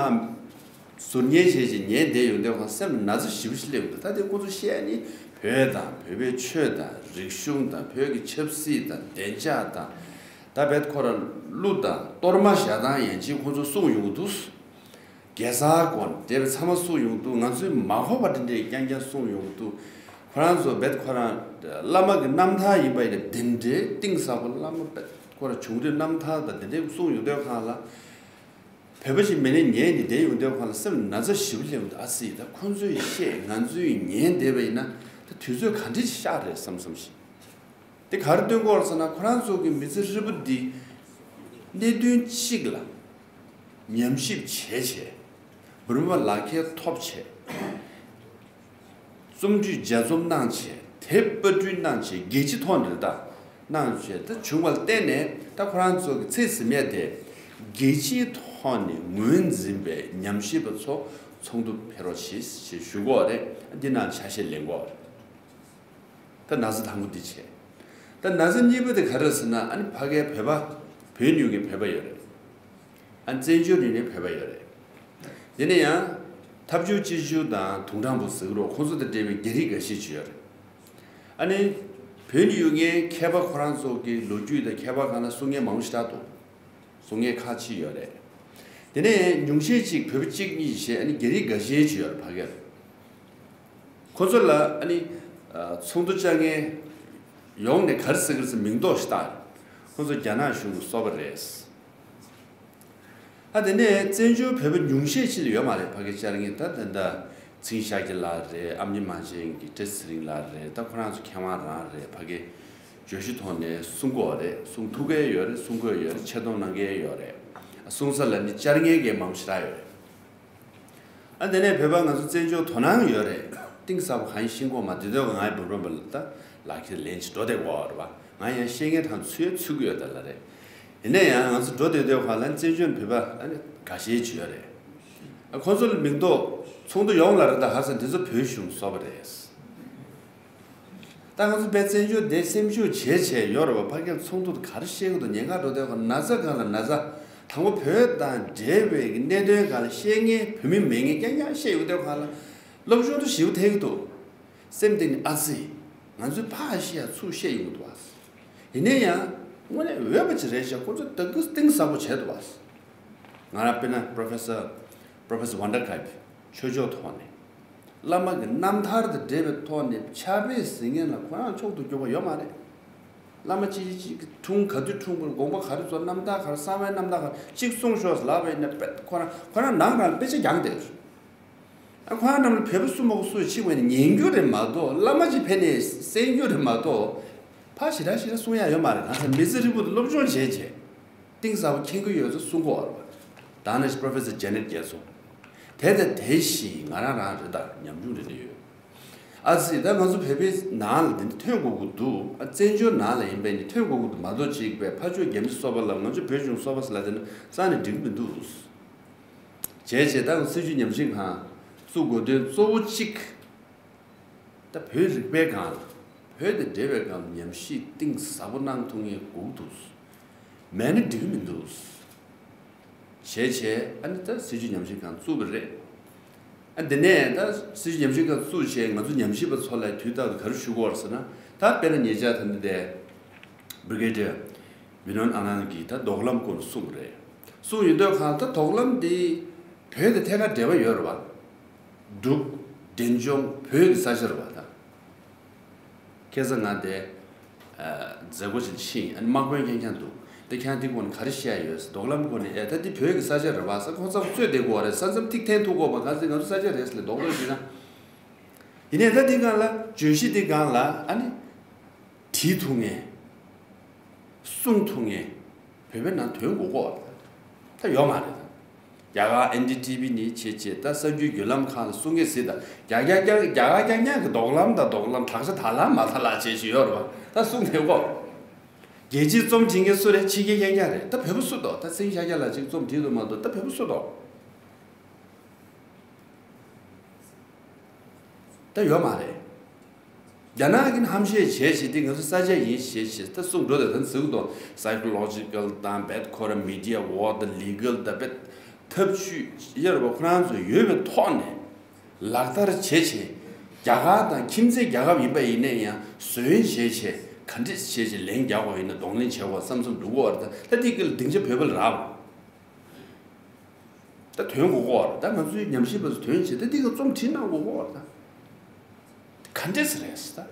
ཟུར་ཉན་བྱས་བྱས་ཉན་བསྡད་ཡོང་དུས་ཁོང་སེམས་ན་ཚ་ཞེ་པོ་ཞིག་སླེབས་འདུག་ད་དེ་ཁོ་ཚོ་བཤད་ནི་བོད་དང་བོད་པའི་ཆོས་དང་རིག་གཞུང་དང་བོད་ཀྱི་ཆབ་སྲིད་དང་བདེ་འཇགས་དང་ད་བེད་ཁོ་ར་གླུ་དང་གཏོར་མ་བཞག་སྟངས་ཡན་ཆད་ཁོ་ཚོ་གསུང་ཡོང་གི་འདུག་གེ་སར་དགོན་དེ་བས་ཚང་མ་གསུང་ཡོང་དུས་ང་ཚོས་མ་གོ་བ་འདི་འདྲའི་རྐྱང་རྐྱང་གསུང་ཡོང་དུས་ཁོ་རང་ཚོ་བེད་ཁོ་རང་བླ་མ་གི་རྣམ་ཐར་ཡིན་པ་ཡིན་ན་འདི་འདྲའི་གཏིང་ཟབ་པོ་བླ་མ་བེད་ཁོ་རང་བྱུང་རིམ་རྣམ་ཐར་དང་འདི་འདྲའི་གསུང་ཡོང་དུས་གང་ལ་བོད་པ་ཞིག་མེད་ནས་ཉལ་ནས་བསྡད་ཡོང་དུས་གང་ལ་སེམས་ན་ཚ་ཞེ་པོ་སླེབས་འདུག་ཨ་སི་ད་ཁོ་ཚོས་བཤད་ང་ཚོས་ཉན་བསྡད་པ་ཡིན་ན་ད་དུས་ཚོད་ག་འདྲ་ཞིག་ཤག་རེད་བསམ་བསམ་ཞིག་དེ་ག་རེ་སྟོན་གྱི་ཡོད་རེད་ཟེར་ན་ཁོ་རང་ཚོ་གི་མི་ཚེ་ཧྲིལ་པོ་འདི་གནད་དོན་གཅིག་ལ་ཉམས་ཞིབ་བྱས་བྱས་འབུམ་པ་ལག་ཁྱེར་ཐོབ་བྱས་རྩོམ་འབྲི་ལྗགས་རྩོམ་གནང་བྱས་དེབ་པར་སྐྲུན་གནང་བྱས་རྒྱལ་སྤྱིའི་ཐོག་ནས་ད་གནང་བྱས་ད་བྱུང་བ་ལ་བརྟེན་ནས་ད་ཁོ་རང་ཚོ་གི་ཚེ་ཟིན་ཡས་དེ་རྒྱལ་སྤྱིའི་ཐོག་ནས་ངོས་འཛིན་པའི་ཉམས་ཞིབ་པ་ཚོ་ཚོགས་འདུ་ཕེབས་རོགས་བྱེད་ཞེས་ཞུ་གི་ཡོད་རེད། འདི་ནང་ཆ་ཤས་ལེན་གྱི་ཡོད་རེད། ད་ན་ཚ་དང་པོ་འདི་བྱས། ད་ན་ཚ་གཉིས་པ་དེ་ག་རེ་ཟེར་ན་ཨ་ནི་ཕ་གའི་བོད་པ་བོད་ནས་ཡོང་མཁན་བོད་པ་ཡོད་རེད། ཨ་ནི་བཙན་བྱོལ་ནས་ཡོང་མཁན་བོད་པ་ཡོད་རེད། དེ་ནས་ཡང་ཐབས་ཆུ་སྤྱི་ཆུ་དང་དུང་སྦྲང་བུ་ཟེར་གི་རོ་ཁོང་ཚོ་དང་འབྲེལ་བའི་རྒྱ་རིགས་འགའ་ཤས་ཅིག་ཡོད་རེད། ཨ་ནི་བོད་ནས་ཡོང་མཁན་མཁས་པ་ཁོ་རང་ཚོ་གི་ལོ་རྒྱུས་དང་མཁས་པ་གང་ལ་གསུང་མཁན་མང་པོ་ཞིག་ད་འདུག་གསུང་མཁན་ཁག་ཅིག་ཡོད་རེད། དེ་ནས་ཉུང་ཤས་ཅིག་བོད་པ་གཅིག་གཉིས་བྱས་ཨ་ནི་རྒྱ་རིགས་འགའ་ཤས་ཅིག་ཡོད་རེད་ཕ་གིར། ཁོ་ཚོ་ལ་ཨ་ནི་ཚོགས་འདུ་བཅར་མཁན་ཡོང་ནས་ག་རེ་ཟེར་གི་རེད་ཟེར་མིང་འདོགས་ཤིག་བཏགས་རེད། ཁོ་ཚོ་རྒྱ་ནག་གཞུང་གི་སོ་པ་རེད། ཨ་དེ་ནས་བཙན་བྱོལ་བོད་པ་ཉུང་ཤས་ཅིག་ལ་ཡོད་མ་རེད་ཕ་གི་བཅར་མཁན་ད་ད་ད་ཚེ་རིང་ཤཱཀྱ་ལགས་རེད། ཨ་མྱེས་མ་བྱན་གྱི་བཀྲ་ཤིས་ཚེ་རིང་ལགས་རེད། ད་ཁོ་རང་ཚོ་མཁས་དབང་རང་རེད་ཕ་གི་བརྗོད་གཞི་ཐོག་ནས་གསུང་གི་ཡོད་རེད། གསུང་ཐུབ་མཁན་ཡོད་རེད། གསུང་གི་ཡོད་རེད། ཆེ་མཐོང་གནང་མཁན་ཡོད་རེད། གསུང་ས་ལ་ནི་བཅར་མཁན་གྱི་མང་པོ་ཞེ་དྲག་ཡོད་རེད། ཨ་དེ་ནས་བོད་པ་ང་ཚོ་བཙན་བྱོལ་དོ་སྣང་ཡོད་རེད། གཏིང་ཟབ་པོ་གང་ཡིན་ཤེས་ཀྱི་ཡོད་མ་རེད། དེ་དུས་ང་ཡི་བུ་རོན་པ་ལ་ད་ལག་ཁྱེར་ལེན་ཅིག་འགྲོ་བསྡད་ཀྱི་ཡོད་རེད་པ། ང་ཡང་ཤེས་མཁན་དང་ཚུད་ཚུད་ཀྱི་ཡོད་ད་ལ་རེད། ཡིན་ན་ཡང་ང་ཚོ་འགྲོ་བསྡད་དུས་ཁ་ལ་བཙན་བྱོལ་བོད་པ་ཨ་ནི་འགའ་ཤས་ཅིག་ཡོད་རེད། ཨ་ཁོ་ཚོ་ལ་མིང་འདོགས་ཚོགས་འདུ་ཡོང་ལ་རེད། ད་ཧ་ས་འདི་ཚོ་བོད་གཞུང་སོ་པ་རེད། ད་ང་ཚོ་བས་བཙན་བྱོལ་བསྡད་སེམས་ཤུགས་བྱས་བྱས་ཡོད་རེད་བ། ཕ་གིར་ཚོགས་འདུ་ག་རེ་བཤད་ཀྱི་འདུག་ཉེན་ཁ་འགྲོ་དུས་ཁ་ན་ཚ་གང་ལ་ན་ཚ། དང་པོ་བོད་དང་འབྲེལ་བའི་གནད་དོན་གང་ལ་བཤད་མཁན་བོད་མི་མེད་མཁན་རྐྱང་རྐྱང་བཤད་ཡོད་དུས་ཁ་ལ་སློབ་སྦྱོང་དུ་ཞིབ་ཐེག་འདུག་སེམས་གཏིང་ནས་ཨ་ཙི། ང་ཚོས་ཕར་བཤད་ཡ་ཚུར་བཤད་ཡོང་གི་འདུག་བ། ཡིན་ན་ཡང་དངོས་གནས་འོས་པ་ཅིག་རེད་ཤག་ཁོ་ཚོས་ད་གི་གཏིང་ཟབ་པོ་བྱས་འདུག་བ། ང་རང་དཔེར་ན་Professor Professor Vanderkuyp ཆོས་ཕྱོགས་ཐོག་ནས། བླ་མ་གི་རྣམ་ཐར་དང་འབྲེལ་བའི་ཐོག་ནས་ཕྱག་དཔེ་གཟིགས་མཁན་ལ་ཁོ་རང་མཆོག་ཏུ་གྱུར་པ་ཡོད་མ་རེད། བླ་མ་གཅིག་གཅིག་གི་འཁྲུངས་ག་དུས་འཁྲུངས་པ་དགོངས་པ་ག་རེ་རྫོགས་རྣམ་ཐར་ག་རེ་གསང་བའི་རྣམ་ཐར་ག་རེ་གཅིག་གསུངས་ཤོག་ལབ་པ་ཡིན་ན་དཔེ་ཁོ་རང་ཁོ་རང་ནང་རང་དཔེ་ཆ་རྒྱང་བསྡད་ཡོད། ཨ་ཁོ་རང་རྣམས་ལ་བོད་པ་སུ་མ་གོ་སུ་ཡི་ཕྱི་པ་ནས་ཉན་རྒྱུ་རེད་མ་གཏོགས་བླ་མ་གཅིག་ཕེབས་ནས་གསན་རྒྱུ་རེད་མ་གཏོགས། ཕར་ཞེ་དྲག་ཞེ་དྲག་གསུང་ཡ་ཡོད་མ་རེད། གང་ཟེར་མི་ཚེ་ཧྲིལ་པོ་དུ་སློབ་སྦྱོང་བྱས་བྱས། གཏིང་ཟབ་པོ་མཁྱེན་གྱི་ཡོད་ཚུལ་གསུང་གི་ཡོད་རེད་བ། ད་ནི་Professor Janet Yesung དེ་དང་དེ་བཞིན་ང་རང་རང་རེད། ད་ཉམ་ཆུང་རེད་དེ་ཡོད། ཨ་ཙི་ད་ང་ཚོ་བོད་པའི་ནང་ལ་འདི་འདྲ་ཐོན་དགོས་ཀྱི་འདུག་ཨ་བཙན་བྱོལ་ནང་ལ་ཡིན་པས་ནི་ཐོན་དགོས་ཀྱི་འདུག་མ་གཏོགས་ཅིག་པས་ཕར་ཕྱོགས་རྒྱ་མི་སོ་པ་ལ་ང་ཚོ་བོད་གཞུང་སོ་པ་ཟེར་ལབ་བསྡད་ན་རྩ་ནས་འགྲིག་གི་མི་འདུག་བྱས་བྱས་ད་སྲིད་བྱུས་ཉམས་ཞིབ་ཁང་བཙུགས་དགོས་དོན་གཙོ་བོ་གཅིག་ད་བོད་རིག་པའི་སྒང་ལ་བོད་དང་འབྲེལ་བའི་སྒང་ལ་ཉམས་ཞིབ་གཏིང་ཟབ་པོ་གནང་ཐུབ་མཁན་དགོས་འདུག་མེད་ན་འགྲིག་གི་མི་འདུག་བྱས་བྱས་ཨ་ནི་ད་སྲིད་བྱུས་ཉམས་ཞིབ་ཁང་བཙུགས་པ་རེད། ཨ་འདི་ནས་ད་སྲིད་བྱུས་ཉམས་ཞིབ་ཁང་བཙུགས་བྱས་ང་ཚོ་ཉམས་ཞིབ་པ་ཚོ་ལ་དུས་རྟག་ཏུ་ག་རེ་ཞུ་དགོས་རེད་ཟེར་ན། ད་དཔེར་ན་ཉེ་ཆར་ད་ནི་དེ་Brigadier Binoy Anand གིས་ད་དོག་ལམ་སྐོར་གསུངས་རེད། གསུངས་ཡོད་དུས་གང་ད་དོག་ལམ་འདི་བོད་དང་ཐད་ཀར་འབྲེལ་བ་ཡོད་རེད་བ། འབྲུག་འབྲས་ལྗོངས་བོད་ཀྱི་ས་ཆ་རེད་བ་ད། ཁ་སང་ང་དེ་མཛད་སྒོ་ཞིག་ཕྱིན། ཨ་ནི་དམག་དཔོན་རྐྱང་རྐྱང་འདུག་དེ་ཁྱེད་རང་འདི་སྐོར་ནས་ག་རེ་བཤད་ཡོད་ཟེར། དོག་ལམ་སྐོར་ནས་ཨེ་ད་འདི་བོད་ཀྱི་ས་ཆ་རེད་བ་ཟེར། ཁོང་ཚོ་རྩོད་བསྡད་དགོས་རེད། ས་མཚམས་ཐིག་འཐེན་ཐུབ་དགོས་པ་ག་ཚོད་ང་ཚོ་ས་ཆ་རེད་ཟེར་ལས་རྡོག་རྡོག་བྱས་ན། ཡིན་ནའི་ད་འདི་སྒང་ལ་བརྗོད་གཞི་འདི་སྒང་ལ་ཨ་ནི་བྲིས་ཐུབ་མཁན། གསུང་ཐུབ་མཁན་བོད་པའི་ནང་ཐོན་དགོས་ཀྱི་ད་ཡོད་མ་རེད་ད། རྒྱ་གར་ཨེན་ཌི་ཊི་བི་ནས་བྱས་བྱས་ད་གསར་འགྱུར་བརྒྱུད་ལམ་ཁག་ལ་གསུང་མཁན་ཟིག་ད་རྒྱ་རྒྱ་རྒྱ་རྒྱ་གར་རྐྱང་རྐྱང་གི་དོག་ལམ་དང་དོག་ལམ་དྲག་ཆ་དར་ལ་མ་དར་ལ་བྱས་བྱས་ཡོད་རེད་བ། ད་གསུང་ཐུབ་ཀྱི་རྒྱལ་སྤྱིའི་རྩོམ་འབྲི་མཁན་སུ་རེད། ཕྱི་རྒྱལ་རྐྱང་རྐྱང་རེད། ད་བོད་པ་སུ་འདུག་ད་ཚེ་རིང་ཤཱཀྱ་ལགས་ཅིག་རྩོམ་བྲིས་འདུག་མ་གཏོགས་ད་བོད་པ་སུ་འདུག་ད་ཡོད་མ་རེད། རྒྱ་ནག་གིས་ཧམ་བཤད་བྱས་བྱས་ཏེ་ང་ཚོ་ས་ཆ་ཡིན་བྱས་བྱས་ད་གསུང་འགྲོ་དེ་ད་ཟེར་གི་འདུག Psychological་དང་བེད་ཁོ་ར་media war དང་legal དང་བེད་ཐབས་ཇུས་ཡར་བ་ཁོ་རང་ཚོ་ཡོད་པའི་ཐོག་ནས་ལག་བསྟར་བྱས་བྱས། རྒྱ་གར་དང་ཁྱིམ་མཚེས་རྒྱལ་ཁབ་ཡིན་པ་ཡིན་ན་ཡང་ཟོན་བྱས་བྱས་ག་འདྲས་བྱས་བྱས་ལན་རྒྱག་དགོས་ཡིན་ན་གདོང་ལེན་བྱེད་དགོས་བསམ་བསམ་འགྲོ་གི་ཡོད་རེད། ད་ད་འདི་གི་སྡིངས་ཆ་བོད་པ་ལ་རག་པ་རེད། ད་དོན་གོ་གོ་བ་རེད། ད་ང་ཚོའི་ཉམས་ཞིབ་པ་ཚོ་དོན་བྱེད་ད་འདི་ག་རྩོམ་བྲིས་གནང་གོ་གོ་བ་རེད། ད་ག་འདྲས་རེད་ད།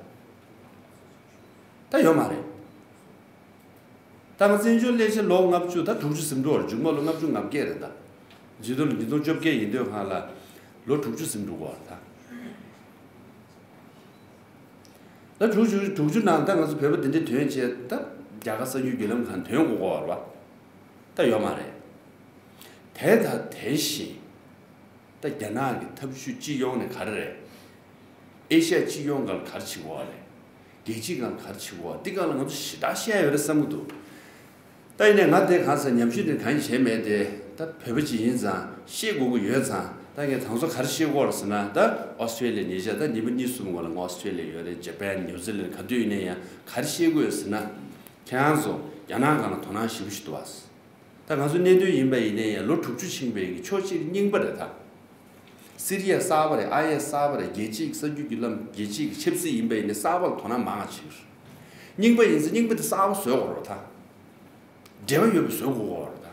ད་ཡོད་མ་རེད། ད་ང་བཙན་བྱོལ་སླེབས་ཆ་ལོ་ལྔ་བཅུ་ད་དྲུག་ཅུ་ཟིན་འགྲོ་བར་མཇུག་མ་ལོ་ལྔ་བཅུ་ང་བརྒྱད་རེད་ད། ཇི་ལྟར་ཉིས་སྟོང་བཅོ་བརྒྱད་ཡིན་དུས་སྒང་ལ་ལོ་དྲུག་ཅུ་ཟིན་འགྲོ་གོ་བ་རེད་ད། ད་དྲུག་ཅུ་དྲུག་ཅུ་ནང་ད་ང་ཚོ་བོད་པ་འདི་འདྲའི་དོན་བྱས་ད་རྒྱ་གར་གསར་འགྱུར་བརྒྱུད་ལམ་ཁང་དོན་གོ་གོ་བ་རེད་བ། ད་ཡོད་མ་རེད། དེ་དང་དེ་བཞིན་ད་རྒྱ་ནག་གི་ཐབས་ཇུས་སྤྱི་ཡོངས་ནས་ག་རེ་རེད། ཨེ་ཤ་ཡ་སྤྱི་ཡོངས་སྒང་ག་རེ་བྱེད་དགོས་རེད། རྒྱལ་སྤྱིའི་སྒང་ག་རེ་བྱེད་དགོས་འདི་སྒང་ལ་ང་ཚོ་ཞེ་དྲག་བཤད་ཡོད་རེད་བསམ་གྱི་འདུག་ད་ཡིན་ནའི་ང་དེ་གང་ཟེར་ཉམས་ཞིབ་དེ་གང་ཡང་བྱས་མེད་དེ། ད་བོད་པ་ཅིག་ཡིན་ཙང་ཤེས་དགོས་ཀྱི་ཡོད་ཙང་ད་ངས་དང་ཚོ་ག་རེ་ཤེས་དགོས་རེད་ཟེར་ན། ད་ཨོ་སི་ཁྲེ་ལི་ཡ་ཉེ་ཆར་ད་ཉིན་པ་གཉིས་གསུམ་སྔོན་ལ་ང་ཨོ་སི་ཁྲེ་ལི་ཡ་ཡོད་རེད། ཇ་པན་ནིའུ་ཛི་ལན་ག་དུས་ཡིན་ནའི་ཡང་ག་རེ་ཤེས་དགོས་ཡོད་ཟེར་ན། ཁྱེད་རང་ཚོ་རྒྱ་ནག་སྒང་ལ་དོ་སྣང་ཞེ་པོ་ཞིག་འདུག་བ། ད་ང་ཚོ་གནད་དོན་ཡིན་པ་ཡིན་ནའི་ཡང་ལོ་དྲུག་ཅུ་ཕྱིན་པའི་གི་ཕྱོགས་གཅིག་རྙིང་པ་རེད་ད། སི་རི་ཡ་གསར་པ་རེད། ཨ་ཡེ་གསར་པ་རེད། རྒྱལ་སྤྱིའི་གསར་འགྱུར་བརྒྱུད་ལམ་རྒྱལ་སྤྱིའི་ཆབ་སྲིད་ཡིན་པ་ཡིན་ནའི་གསར་པ་ལ་དོ་སྣང་མང་བ་བྱེད་ཀྱི་རེད། རྙིང་པ་ཡིན་ཙང་རྙིང་པ་དེ་གསར་པ་བཟོ་དགོས་རེད་ད། འབྲེལ་བ་ཡོད་པ་བཟོ་དགོས་རེད་ད།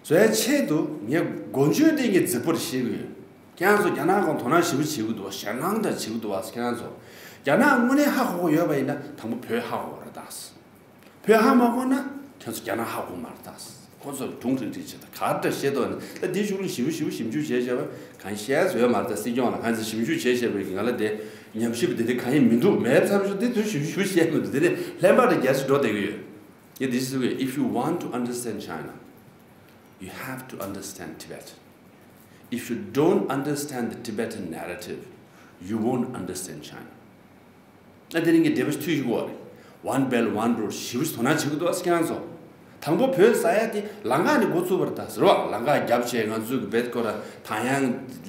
བཟོ་ཡ་ཆེད་དུ་ངས་འགོ་བརྗོད་དེ་ངས་རྫིག་པོར་བཤད་ཀྱི་ཡོད། ཁྱེད་རང་ཚོ་རྒྱ་ནག་སྒང་དོ་སྣང་ཞེ་པོ་བྱེད་ཀྱི་འདུག་བ། ཞེད་སྣང་འདྲ་བྱེད་ཀྱི་འདུག་བ། ཁྱེད་རང་ཚོ་རྒྱ་ནག་དངོས་གནས་ཧ་གོ་གི་ཡོད་པ་ཡིན་ན་དང་པོ་བོད་ཧ་གོ་དགོས་རེད་ད། བོད་ཧ་མ་གོ་ན་ཁྱེད་ཚོ་རྒྱ་ནག་ཧ་གོ་མ་རེད་ད། ཁོ་ཚོར་དུང་རིག་རིག་བྱེད་ད་ག་འདྲ་བཤད་དོ་ནི་ད་འདི་གཞུག་ལ་ཞིབ་པོ་ཞིབ་པོ་ཞིབ་འཇུག་བྱས་བྱས་པ་གང་བཤད་ཡོད་མ་རེད་ད། སྲིད་སྐྱོང་ལ་གང་ཚེ་ཞིབ་འཇུག་བྱས་བྱས་པའི་ང་ལ་དེ་ཉམས་ཞིབ་དེ་དེ་གང་ཡིན་མི་འདུག་མེད་ཙམ་ཞུ་དེ་དུས་ཞིབ་ཞིབ་བཤད་མི་འདུག་དེ་ནས་ལྷན་པ་དང་རྒྱ་ཆེ་འགྲོ་བསྡད་ཀྱི་ཡོད། ཡ་this is the way. If you want to understand China, you have to understand Tibet. If you don't understand the Tibetan narrative, you won't understand China. ཨ་དེ་རིང་གི་འདྲེ་པ་ཞིག་ཐུག་ཞིག་གོ་རེད། One Belt One Road ཞིབ་ཞིབ་དོ་སྣང་བྱེད་ཀྱི་འདུག་ཨ་ཁྱེད་རང་ཚོ། དང་པོ་བོད་ཟ་ཡ་དེ་ལམ་ཁ་ནས་འགོ་བཙུགས་པ་རེད་ད་ཟེར་བ། ལམ་ཁ་རྒྱབ་བྱས་ང་ཚོའི་གི་བེད་ཁོ་ར་ཐང་ཡང་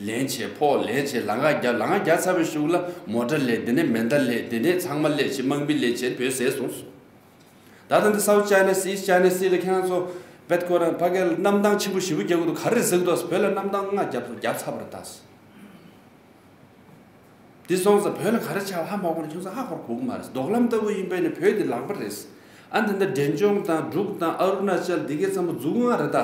ལེན་བྱས་ཕོགས་ལེན་བྱས་ལམ་ཁ་རྒྱབ། ལམ་ཁ་རྒྱབ་ཚར་བའི་གཞུག་ལ་མོ་ཊ་ལས་དེ་ནས་མེ་མདའ་ལས་དེ་ནས་ཚང་མ་ལས་བྱས་དམག་མི་ལས་བྱས་བོད་ཟས་སོང་། ད་ལྟ་འདི་South China Sea, East China Sea ལ་ཁྱེད་རང་ཚོ་བེད་ཁོ་ར་ཕ་གི་ལ་གནམ་ཐང་ཆེན་པོ་ཞེ་པོ་རྒྱག་གི་འདུག་ག་རེ་ཟེར་གི་འདུག་བོད་ལ་གནམ་ཐང་ལྔ་རྒྱབ་རྒྱབ་ཚར་བ་རེད་ད། འདི་སོང་ཙང་བོད་ལ་ག་རེ་ཆགས་ཧ་མ་གོ་ན་ཁྱོད་ཚོ་ཧ་གོ་གོ་གི་མ་རེད། མདོག་ལམ་ལྟ་བུ་ཡིན་པས་ནི་བོད་འདི་ལག་པ་རེད། ཨ་འདི་འདྲ་འབྲས་ལྗོངས་དང་འབྲུག་དང་ཨ་རུ་ན་ཅལ་འདི་གའི་ཚང་མ་མཛུབ་ལྔ་རེད་ད།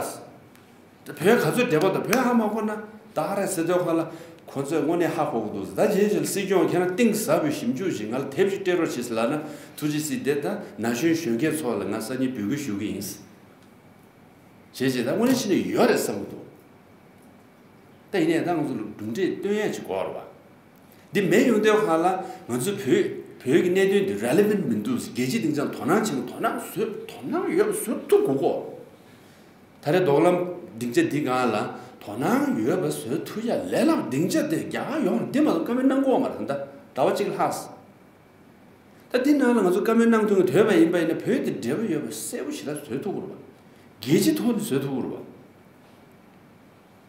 ད་བོད་ག་ཚོད་འབྲེལ་བ་དང་བོད་ཧ་མ་གོ་ན་ད་ག་རེ་ཟེར་དོན་ག་ལ་ཁོ་ཚོས་དངོས་གནས་ཧ་གོ་གི་འདུག་ད་རྗེས་ཕྱོགས་སྲིད་སྐྱོང་ཁྱེད་རང་གཏིང་ཟབ་པའི་ཞིབ་འཇུག་ཞིག་ང་ལ་དེབ་ཅིག་སྤྲད་རོགས་བྱེད་ཟེར་ལབ་ན་ཐུགས་རྗེ་གཟིགས། དེ་ད་ན་གཞོན་གཞོན་སྐྱེས་ཚོ་ལ་ང་སང་ཉིན་འབོད་སྐུལ་ཞུ་གི་ཡིན། བྱས་རྗེས་ད་དངོས་གནས་བྱས་ནས་ཡོད་རེད་བསམ་གྱི་འདུག་ད་ཡིན་ནའི་ད་ང་ཚོ་ལ་གྲུབ་འབྲས་སྟོན་ཡས་ཅིག་དགོས་རེད་བ། འདི་མེད་ཡོང་དུས་སྒང་ལ་ང་ཚོ་བོད་བོད་ཀྱི་གནད་དོན་འདི་relevant མི་འདུག་རྒྱལ་སྤྱི་སྡིངས་ཆ་ལ་དོ་སྣང་བྱེད་ན་དོ་སྣང་བཟོ་དོ་སྣང་ཡོད་པ་བཟོ་ཐུབ་དགོས་གོ། ད་རེས་མདོག་ལམ་སྡིངས་ཆ་འདི་སྒང་ལ་དོ་སྣང་ཡོད་པ་བཟོ་ཐུབ་ཡ་ལས་སླ་པོ་སྡིངས་ཆ་དེ་རྒྱ་གར་ཡོངས་ལ་འདི་མ་གཏོགས་བཀའ་མོལ་གནང་གི་ཡོད་མ་རེད། ད་ཟླ་བ་གཅིག་ལྷག་ད་འདི་ནང་ལ་ང་ཚོ་བཀའ་མོལ་གནང་ཐུབ་ཀྱི་འདོད་པ་ཡིན་པ་ཡིན་ན་བོད་དེ་འབྲེལ་བ་ཡོད་པ་གསལ་པོ་ཞེ་དྲག་བཟོ་ཐུབ་དགོས་རེད་པ། རྒྱལ་སྤྱི་ཐོག་ནས་བཟོ་ཐུབ་དགོས་རེད་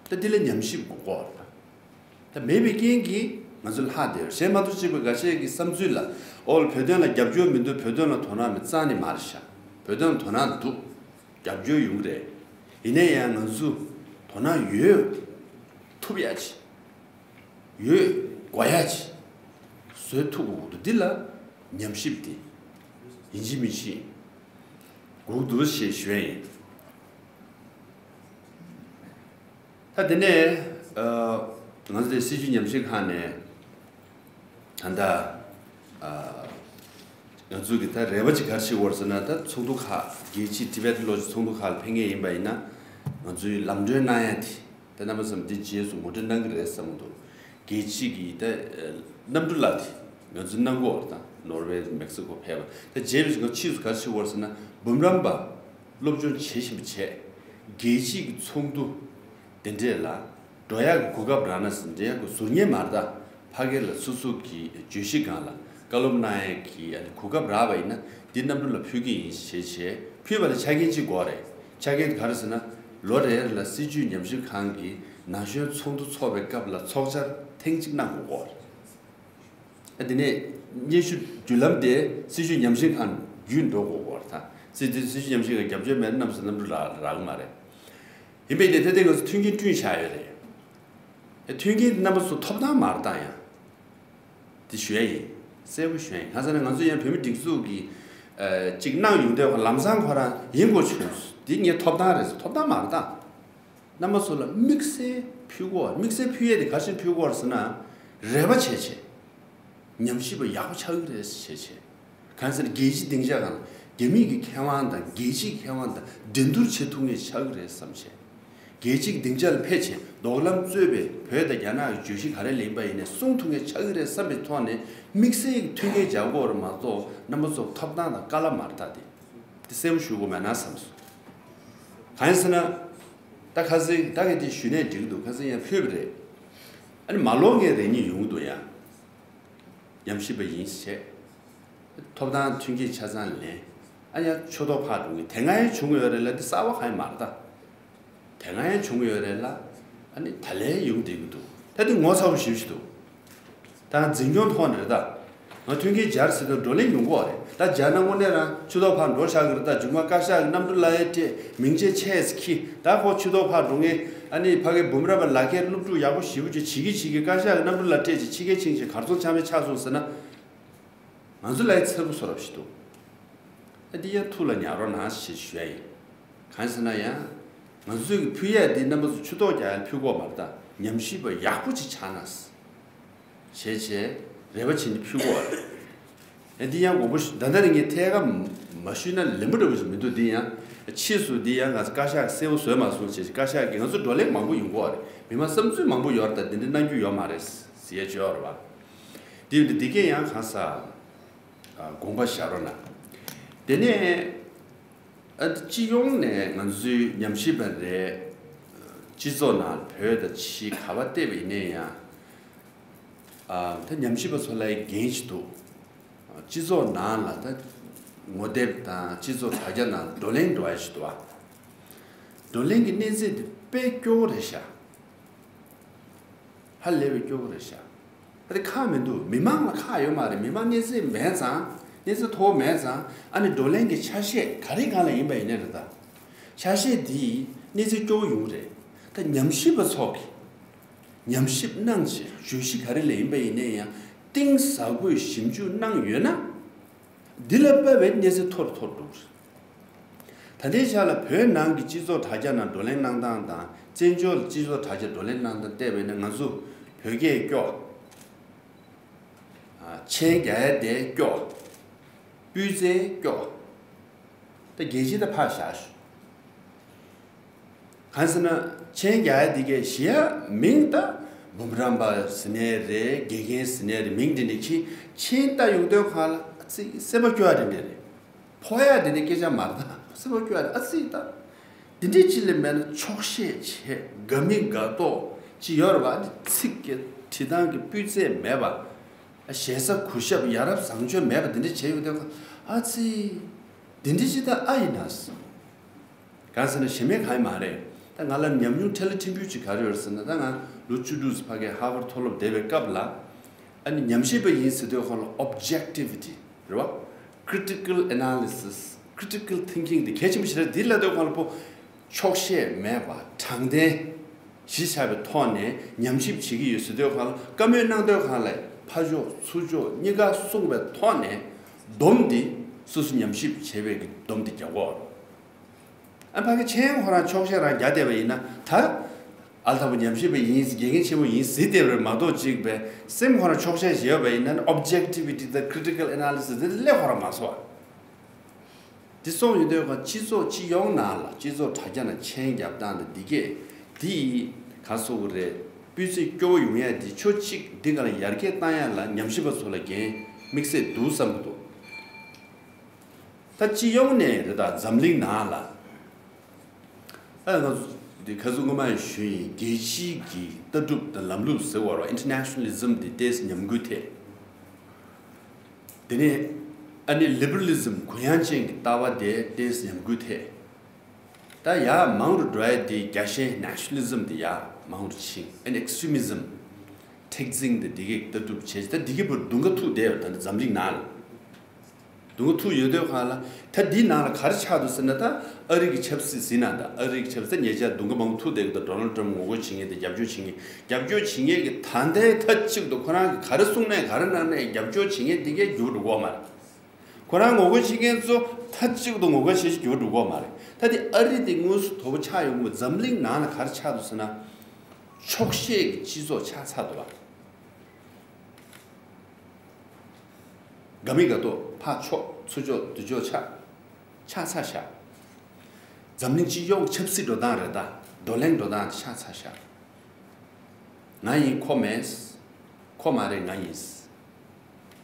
པ། ད་འདི་ལ་ཉམས་ཞིབ་དགོས་ཀྱི་རེད་པ། ད་མེད་པའི་རྐྱེན་གྱིས་ང་ཚོ་ལྷག་བསྡད་ཡོད། གཞན་མ་གཏོགས་གཅིག་པ་འགའ་ཤས་ཀྱི་བསམ་ཚུལ་ལ་ཨོ་ལ་བོད་དོན་ལ་རྒྱབ་སྐྱོར་མི་འདུག་བོད་དོན་ལ་དོ་སྣང་མེད་རྩ་ནས་མ་རེད་ཤག་བོད་དོན་ལ་དོ་སྣང་འདུག་རྒྱབ་སྐྱོར་ཡོང་གི་རེད། ཡིན་ན་ཡང་ང་ཚོ་དོ་སྣང་ཡོད་ཐུབ་ཡ་ཅིག་ཡོད་དགོས་ཡ་ཅིག་བཟོ་ཐུབ་དགོས་འདུག་འདི་ལ་ཉམས་ཞིབ་དེ་ཡིན་གཅིག་མིན་གཅིག་དགོས་འདུག་ཞེས་ཞུ་ཡ་ཡིན། ད་དེ་ནས་ཨ་ང་ཚོ་དེ་སྲིད་བྱུས་ཉམས་ཞིབ་ཁང་ནས་ད་ལྟ་ཨ་ང་ཚོ་གི་ད་རེ་བ་ཅིག་ག་རེ་བྱེད་དགོས་རེད་ཟེར་ན། ད་ཚོགས་འདུ་ཁག་རྒྱལ་སྤྱིའི་ཊི་བེཊ་ལོ་ཚོགས་འདུ་ཁག་ལ་ཕེབས་མཁན་ཡིན་པ་ཡིན་ན་ང་ཚོའི་ལམ་གྲོན་གནང་ཡ་དེ། ད་རྣམ་པ་ཚོས་འདི་རྗེས་སུ་ངོ་སྤྲོད་གནང་གི་རེད་བསམ་གྱི་འདུག་རྒྱལ་སྤྱི་གི་ད་གནམ་གྲུ་ལ་དེ་ང་ཚོས་གནང་གི་ཡོད་རེད། ད་ནོར་ཝེ་རེད། མེག་སི་ཀོ་ཕེབས་པ། ད་རྗེས་ལ་ང་ཕྱིས་སུ་ག་རེ་བྱེད་དགོས་རེད་ཟེར་ན། འབུམ་རམས་པ་སློབ་སྦྱོང་བྱེད་བཞིན་པ་བྱས། རྒྱལ་སྤྱི་གི་ཚོགས་འདུ་དེ་འདྲས་ལ་འགྲོ་ཡག་གི་གོ་སྐབས་རག་ན་ཟེར། འགྲོ་ཡག་གི་ཟུར་ཉན་མ་རེད། ད་ཕ་གི་ལ་སོ་སོ་གི་བརྗོད་གཞི་སྒང་ལ་བཀའ་སློབ་གནང་ཡག་གི་ཨ་ནི་གོ་སྐབས་རག་པ་ཡིན་ན་འདི་གནམ་གྲུ་ལ་ཕུལ་གྱི་ཡིན་ཞེས་བྱས། ཕུལ་བ་ལ་ཆ་རྐྱེན་གཅིག་དགོས་རེད། ཆ་རྐྱེན་དེ་ག་རེ་ཟེར་ན། ལོ་རེ་རེ་ལ་སྲིད་བྱུས་ཉམས་ཞིབ་ཁང་གི་ན་གཞོན་ཚོགས་འདུ་འཚོགས་པའི་སྐབས་ལ་ཚོགས་བཅར་ཐེངས་གཅིག་གནང་དགོས་ཀྱི་ཡོད་རེད། ཨ་དེ་ནས་ སྙན་ཞུ་བརྒྱུད་ལམ་དེ་སྲི་ཞུ་ཉམས་ཞིབ་ཁང་བརྒྱུད་འགྲོ་དགོས་པར་ཐལ། སྲི་སྲི་ཞུ་ཉམས་ཞིབ་ཁང་རྒྱབ་སྐྱོར་མེད་ན་གནམ་ས་གནམ་གྲུ་རག་རག་གི་མ་རེད། ཡིན་པས་དེ་ད་ལྟ་ང་ཚོ་མཐུན་རྐྱེན་བསྐྲུན་བཞག་ཡོད་རེད། མཐུན་རྐྱེན་རྣམ་པ་ཚོ་ཐོབ་ཐང་མ་རེད་ད་ཡང་། དེ་ཞུ་ཡ་ཡིན། གསལ་པོ་ཞུ་ཡ་ཡིན། གང་ཟེར་ན་ང་ཚོ་ཡང་བོད་མི་སྒྲིག་འཛུགས་ཀྱི་ཨ་ཅིག་གནང་ཡོང་དུས་ལམ་སང་ཁོ་རང་ཡིན་དགོས་བྱུང་། འདི་ངའི་ཐོབ་ཐང་རེད་ཟེར། ཐོབ་ཐང་མ་རེད་ད། རྣམ་པ་ཚོ་ལ་དམིགས་བསལ་ཕུལ་དགོས། དམིགས་བསལ་ཕུལ་ཡས་དེ་ག་རེ་བྱས་ཕུལ་དགོས་རེད་ཟེར་ན། རེ་བ་བྱས་བྱས། ཉམས་ཞིབ་པ་ཡག་པོ་ཆགས་ཀྱི་རེད་བྱས་བྱས། གང་ཟེར་ན་རྒྱལ་སྤྱིའི་སྡིངས་ཆ་སྒང་ལ་རྒྱ་མི་གི་མཁས་དབང་དང་རྒྱལ་སྤྱིའི་མཁས་དབང་དང་འགྲན་བསྡུར་བྱེད་ཐུབ་མཁན་ཆགས་ཀྱི་རེད་བསམ་བྱས། རྒྱལ་སྤྱིའི་སྡིངས་ཆ་ལ་ཕེབས་བྱས་མདོག་ལམ་གཙོས་པའི་བོད་དང་རྒྱ་ནག་གི་བརྗོད་གཞི་ག་རེ་ལེན་པ་ཡིན་ནའི་གསུང་ཐུབ་མཁན་ཆགས་ཀྱི་རེད་བསམ་པའི་ཐོག་ནས་དམིགས་བསལ་གྱི་མཐུན་རྐྱེན་སྦྱར་དགོས་རེད་མ་གཏོགས་རྣམ་པ་ཚོ་ཐོབ་ཐང་དང་དཀའ་ལས་མ་རེད་ད། དེ་དེ་གསལ་པོ་ཞུ་དགོས་མེད་ན་བསམ་སོང་། གང་ཡིན་ཟེར་ན། ད་ཁ་སང་ད་ག་དེ་ཞུས་ནས་འགྲིག་གི་འདུག་ཁ་སང་ཡང་ཕུལ་བ་རེད། ཨ་ནི་མ་ལོག་ངས་རེ་གཉིས་ཡོང་གི་འདུག་ཡ། ཉམས་ཞིབ་པ་ཡིན་བྱས། ཐོབ་ཐང་མཐུན་རྐྱེན་ཆ་ཚང་ལེན། ཨ་ཡ་ཆུ་ཐོག་ཕར་འགྲོ་གི་དེ་སྔ་ཡང་བྱུང་ཡོད་རེད་ལ་འདི་གསར་པ་གང་ཡང་མ་རེད་ད། དེ་སྔ་ཡང་བྱུང་ཡོད་རེད་ལ། ཨ་ནི་ད་ལན་ཡོང་བསྡད་ཀྱི་འདུག་ད་འདི་ངོ་ཚ་པོ་ཞེ་པོ་ཞིག་འདུག་ད་འཛིན་སྐྱོང་ཐོག་ནས་རེད་ད། ང་མཐུན་རྐྱེན་སྦྱར་ཟེར་དུས་བགྲོ་གླེང་ཡོང་གི་ཡོད་རེད། ད་སྦྱར་ན་དངོས་གནས་རང་ཆུ་ཐོག་ཕར་འགྲོ་བཞག་གི་རེད་ད། མཇུག་མ་བཀའ་ཤག་གི་གནམ་གྲུ་ལ་ཡ་སྤྲད་མིང་ཆད་ཆད་ཟེར་ཁྱི་ད་ཁོ་ཆུ་ཐོག་ཕར་འགྲོ་མཁན་ཨ་ནི་ཕ་གི་འབུམ་རམས་པ་ལག་འཁྱེར་སློབ་ཕྲུག་ཡག་པོ་ཞེ་པོ་ཅིག་བྱེད་ཀྱི་བྱེད་ཀྱི་བཀའ་ཤག་གི་གནམ་གྲུ་ལ་སྤྲད་ཅིག་ཕྱི་རྒྱལ་ཕྱིན་ཅིག་གར་སོང་ཆ་མེད་ཆགས་སོང་ཟེར་ན། ང་ཚོ་ལ་ཡ་ཚེར་པོ་བཟོ་རབས་ཤིག་འདུག་ཨ་འདི་ཡང་ཐུགས་ལ་ཉར་རོགས་གནང་ཞེས་ཞུ་ཡ་ཡིན། གང་ཟེར་ན་ཡང་། ང་ཚོས་ཀྱི་ཕུལ་ཡ་འདི་རྣམ་པ་ཚོ་ཆུ་ཐོག་རྒྱག་ཡ་ཕུལ་དགོས་མ་རེད་ད། ཉམས་ཞིབ་པ་ཡག་པོ་ཅིག་ཆགས་ན། བྱས་བྱས་རེ་བ་བྱེད་ནས་ཕུལ་དགོས་པ་རེད། ཨ་འདི་ཡང་དགོངས་པ་ཞུ་ད་ལྟ་ནས་ངས་ཐད་ཀར་མ་ཞུས་ན་ལེན་པོ་འདྲ་བོ་ཞིག་མི་འདུག་འདི་ཡང་ཕྱིས་སུ་འདི་ཡང་ང་ཚོ་བཀའ་ཤག་གསལ་པོ་བཟོས་མ་སོང་བྱས་བཀའ་ཤག་གིས་ང་ཚོ་བགྲོ་གླེང་མང་པོ་ཡོང་གི་ཡོད་རེད། མི་མང་བསམ་ཚུལ་མང་པོ་ཡོད་རེད་ད། འདི་འདྲ་གནང་རྒྱུ་ཡོད་མ་རེད་ཟེར་ཡ་ཅིག་ཡོད་རེད་བ། འདི་འདི་འདི་གས་ཡང་གང་ཟག་དགོངས་པ་བཞག་རོགས་གནང་། དེ་ནས་ཨ་སྤྱི་ཡོངས་ནས་ང་ཚོའི་ཉམས་ཞིབ་པ་རེད། སྤྱི་ཚོགས་ནང་བོད་དང་ཕྱི་ག་པར་བལྟས་པ་ཡིན་ན་ཡང་། ཨ་ད་ཉམས་ཞིབ་པ་ཚོ་ལ་འགན་ཞིག་འདུག་སྤྱི་ཚོགས་ནང་ལ་ད་ངོ་དེབ་དང་སྤྱི་ཚོགས་དྲ་རྒྱ་ནང་བགྲོ་གླེང་འགྲོ་ཡ་ཞིག་འདུག་བ། བགྲོ་གླེང་གི་གནས་ཚད་དེ་དཔེ་སྐྱོ་བོ་རེད་ཤག་ཧ་ལས་པའི་སྐྱོ་བོ་རེད་ཤག་ཨ་རེ་ཁག་མི་འདུག་མི་མང་ལ་ཁག་ཡོད་མ་རེད། མི་མང་གནས་ཚད་མེད་ཙང་། གནས་ཚད་མཐོ་བོ་མེད་ཙང་ཨ་ནི་བགྲོ་གླེང་གི་ཆ་ཤས་ག་རེ་སྒང་ལ་ཡིན་པ་ཡིན་ནའི་རེད་ད། ཆ་ཤས་འདིས་གནས་ཚད་སྐྱོ་བོ་ཡོང་གི་རེད། ད་ཉམས་ཞིབ་པ་ཚོ་གིས་ཉམས་ཞིབ་གནང་བྱས་བརྗོད་གཞི་ག་རེ་ལ་ཡིན་པ་ཡིན་ནའི་ཡང་གཏིང་ཟབ་པོས་ཞིབ་འཇུག་གནང་ཡོད་ན། འདི་ལ་དཔག་པའི་གནས་ཚད་མཐོ་རུ་མཐོ་རུ་འགྲོ་གི་རེད། ད་ལྟའི་ཆ་ལ་བོད་ནང་གི་སྤྱི་ཚོགས་དྲ་རྒྱ་ནང་བགྲོ་གླེང་གནང་སྟངས་དང་བཙན་བྱོལ་སྤྱི་ཚོགས་དྲ་རྒྱ་བགྲོ་གླེང་གནང་སྟངས་བལྟས་པ་ཡིན་ན་ང་ཚོ་བོད་སྐད་སྐྱོ། ཨ་མཆན་རྒྱག་ཡ་དེ་སྐྱོ། སྤུས་ཚད་སྐྱོ། ད་རྒྱལ་སྤྱི་ད་ཕར་བཞག་ཞུ། གང་ཟེར་ན་མཆན་རྒྱག་ཡ་འདི་གས་གཞི་ཡ་མིང་ད་འབུམ་རམས་པ་ཟེར་ནའི་རེད། དགེ་རྒན་ཟེར་ནའི་རེད། མིང་འདི་འདྲ་ཅིག་མཆན་ལྟ་ཡོང་དུས་སྒང་ལ་ཨ་ཙི་སེམས་པ་སྐྱོ་བ་འདྲ་འདྲ་རེད། ཕོག་ཡ་འདི་འདྲ་སྐད་ཆ་མ་རེད་ད། སེམས་པ་སྐྱོ་བ་རེད། ཨ་ཙི་ད། འདི་འདྲ་ཅིག་ལས་མེད་ན་ཆོག་ཤེས་བྱས་དགའ་མི་དགའ་མདོག་ཅིག་ཡོད་རེད་བ། ཨ་ནི་ཚིག་གི་བྲིས་སྟངས་ཀྱི་སྤུས་ཚད་མེད་པ། ཞེ་ས་གུས་ཞབས་ཡ་རབས་བཟང་སྤྱོད་མེད་པ་འདི་འདྲ་བྱས་ཡོང་དུས་སྒང་ཨ་ཙི། འདི་འདྲ་ཅིག་ད་ཨ་ཡིན་ན། གང་ཟེར་ན་གཞན་མའི་གང་ཡང་མ་རེད། ད་ང་ལ་ཉམས་མྱོང་ཐེ་ལ་ཕྲན་བུ་ཅིག་ག་རེ་ཡོད་ཟེར་ན། ད་ང་ལོ་བཅུ་དྲུག་ཙམ་ཕ་གིར་ཧར་ཝརཌ་མཐོ་སློབ་བསྡད་པའི་སྐབས་ལ། ཨ་ནི་ཉམས་ཞིབ་པ་ཡིན་ཟེར་དུས་སྒང་ལ་ཨོབ་ཇེག་ཊི་ཝི་ཊི་རེད་བ། ཀི་རི་ཊི་ཀལ་ཨེ་ན་ལི་སིས། ཀི་རི་ཊི་ཀལ་ཐིང་ཀིང་དེ་གལ་ཆེན་པོ་ཞིག་རེད། དེ་ལབ་དུས་སྒང་ལ་པོ། ཆོག་ཤེས་མེད་པ་དྲང་བདེན་གཞི་བཞག་པའི་ཐོག་ནས་ཉམས་ཞིབ་བྱེད་ཀྱི་ཡོད་ཟེར་དུས་སྒང་ལ་བཀའ་མོལ་གནང་དུས་སྒང་ལ་ཕར་ཕྱོགས་ཚུར་ཕྱོགས་གཉིས་ཀ་གསུངས་པའི་ཐོག་ནས་སྡོམ་འདི་སོ་སོ་ཉམས་ཞིབ་བྱས་པའི་གི་སྡོམ་འདི་རྒྱག་དགོས། ཨ་ཕ་གི་མཆན་ཁོ་རང་ཆོག་ཤེས་རང་རྒྱག་བསྡད་པ་ཡིན་ན་ད། ཨ་ལ་ད་བུ་ཉམས་ཞིབ་པ་ཡིན། དགེ་རྒན་ཆེན་པོ་ཡིན་ཟེར་བསྡད་པ་རེད་མ་གཏོགས་ཅིག་པའི་སེམས་ཁོ་རང་ཆོག་ཤེས་བྱས་ཡོད་པ་ཡིན་ན་ཨོབ་ཇེག་ཊི་ཝི་ཊི་དང་ཀི་རི་ཊི་ཀལ་ཨེ་ན་ལི་སིས་དེ་སླེབས་ཁོ་རང་མ་སོང་བ། དེ་སོང་ཡོང་དུས་སྒང་སྤྱི་ཚོགས་སྤྱི་ཡོངས་ནང་ལ་སྤྱི་ཚོགས་དྲ་རྒྱ་ནང་མཆན་རྒྱབ་སྟངས་དང་འདི་གས་འདི་ག་སོགས་རེད། སྤུས་ཚད་སྐྱོ་བོ་ཡོང་ཡ་འདི་ཕྱོགས་གཅིག་འདི་ག་ལ་ཡར་རྒྱས་བཏང་ཡ་ལ་ཉམས་ཞིབ་པ་ཚོ་ལ་འགན་དམིགས་བསལ་འདུག་བསམ་གྱི་འདུག་ད་སྤྱི་ཡོངས་ནས་རེད་ད་འཛམ་གླིང་ནང་ལ། ཨ་ང་ཚོ་འདི་ཁ་སང་སྔོན་མ་ཡང་ཞུས་ཡིན། རྒྱལ་སྤྱིའི་གི་ལྟ་གྲུབ་དང་ལམ་ལུགས་ཟེར་བ་རེད་བ། ཨིན་ཊར་ནེ་ཤ་ནལ་ལི་ཛམ་དེ་ཏོག་ཙམ་ཉམས་རྒུད་ཐེབས། དེ་ནས་ཨ་ནི་ལི་བྷ་རལ་ལི་ཛམ་གུ་ཡངས་ཅན་གྱི་ལྟ་བ་དེ་ཏོག་ཙམ་ཉམས་རྒུད་ཐེབས། ད་ཡར་མང་རུ་འགྲོ་ཡ་དེ་རྒྱ་ཆེའི་ནེ་ཤ་ནལ་ལི་ཛམ་དེ་ཡར་མང་རུ་ཕྱིན། ཨ་ནི་ཨེག་སི་ཊི་རི་མི་ཛམ། མཁྲེགས་འཛིན་དེ་འདི་གས་ལྟ་གྲུབ་བྱས། ད་འདི་གས་བར་དུང་ག་ཐུག་བསྡད་ཡོད། ད་འཛམ་གླིང་ནང་ལ་དུང་ག་ཐུག་ཡོད་དུས་སྒང་ལ། ད་འདི་ནང་ལ་ག་རེ་ཆགས་འདུག་ཟེར་ན། ད་ཨ་རི་གི་ཆབ་སྲིད་ཟེར་ན། ད་ཨ་རི་གི་ཆབ་སྲིད་ཉེ་ཆར་དུང་ག་མང་པོ་ཐུག་བསྡད་ཀྱི་འདུག་ཌོ་ནལ་ཊམ་ངོ་རྒོལ་བྱེད་མཁན་དེ། རྒྱབ་སྐྱོར་བྱེད་མཁན། རྒྱབ་སྐྱོར་བྱེད་མཁན་གྱི་ད་ལྟའི་མཐའ་གཅིག་ཏུ་ཁོ་རང་གིས་ག་རེ་གསུངས་ནའི་ག་རེ་གནང་ནའི་རྒྱབ་སྐྱོར་བྱེད་མཁན་དེ་གས་འགྱུར་འགྲོ་གི་ཡོད་མ་རེད། ཁོ་རང་ངོ་རྒོལ་བྱེད་མཁན་ཚོ་མཐའ་གཅིག་ཏུ་ངོ་རྒོལ་བྱེད་ཤེས་འགྱུར་འགྲོ་གི་ཡོད་མ་རེད། ད་དེ་ཨ་རི་དེ་དངོས་སུ་དོ་པོ་ཆགས་ཡོང་གི། འཛམ་གླིང་ནང་ལ་ག་རེ་ཆགས་འདུག་ཟེར་ན། ཆོག་ཤེས་ཀྱི་སྤྱི་ཚོགས་ཆགས་ཚར་འདུག་བ། དགའ་མི་དགའ་ཏོག་ཕར་ཕྱོགས་ཚུར་ཕྱོགས་འདི་ཕྱོགས་ཆགས་ཆགས་ཚར་ཤག་འཛམ་གླིང་སྤྱི་ཡོངས་ཆབ་སྲིད་འགྲོ་སྟངས་རེད། ད་བགྲོ་གླེང་འགྲོ་སྟངས་དེ་ཆགས་ཚར་ཤག་ང་ཡིན་ཁོ་མེད། ཁོ་མ་རེད་ང་ཡིན།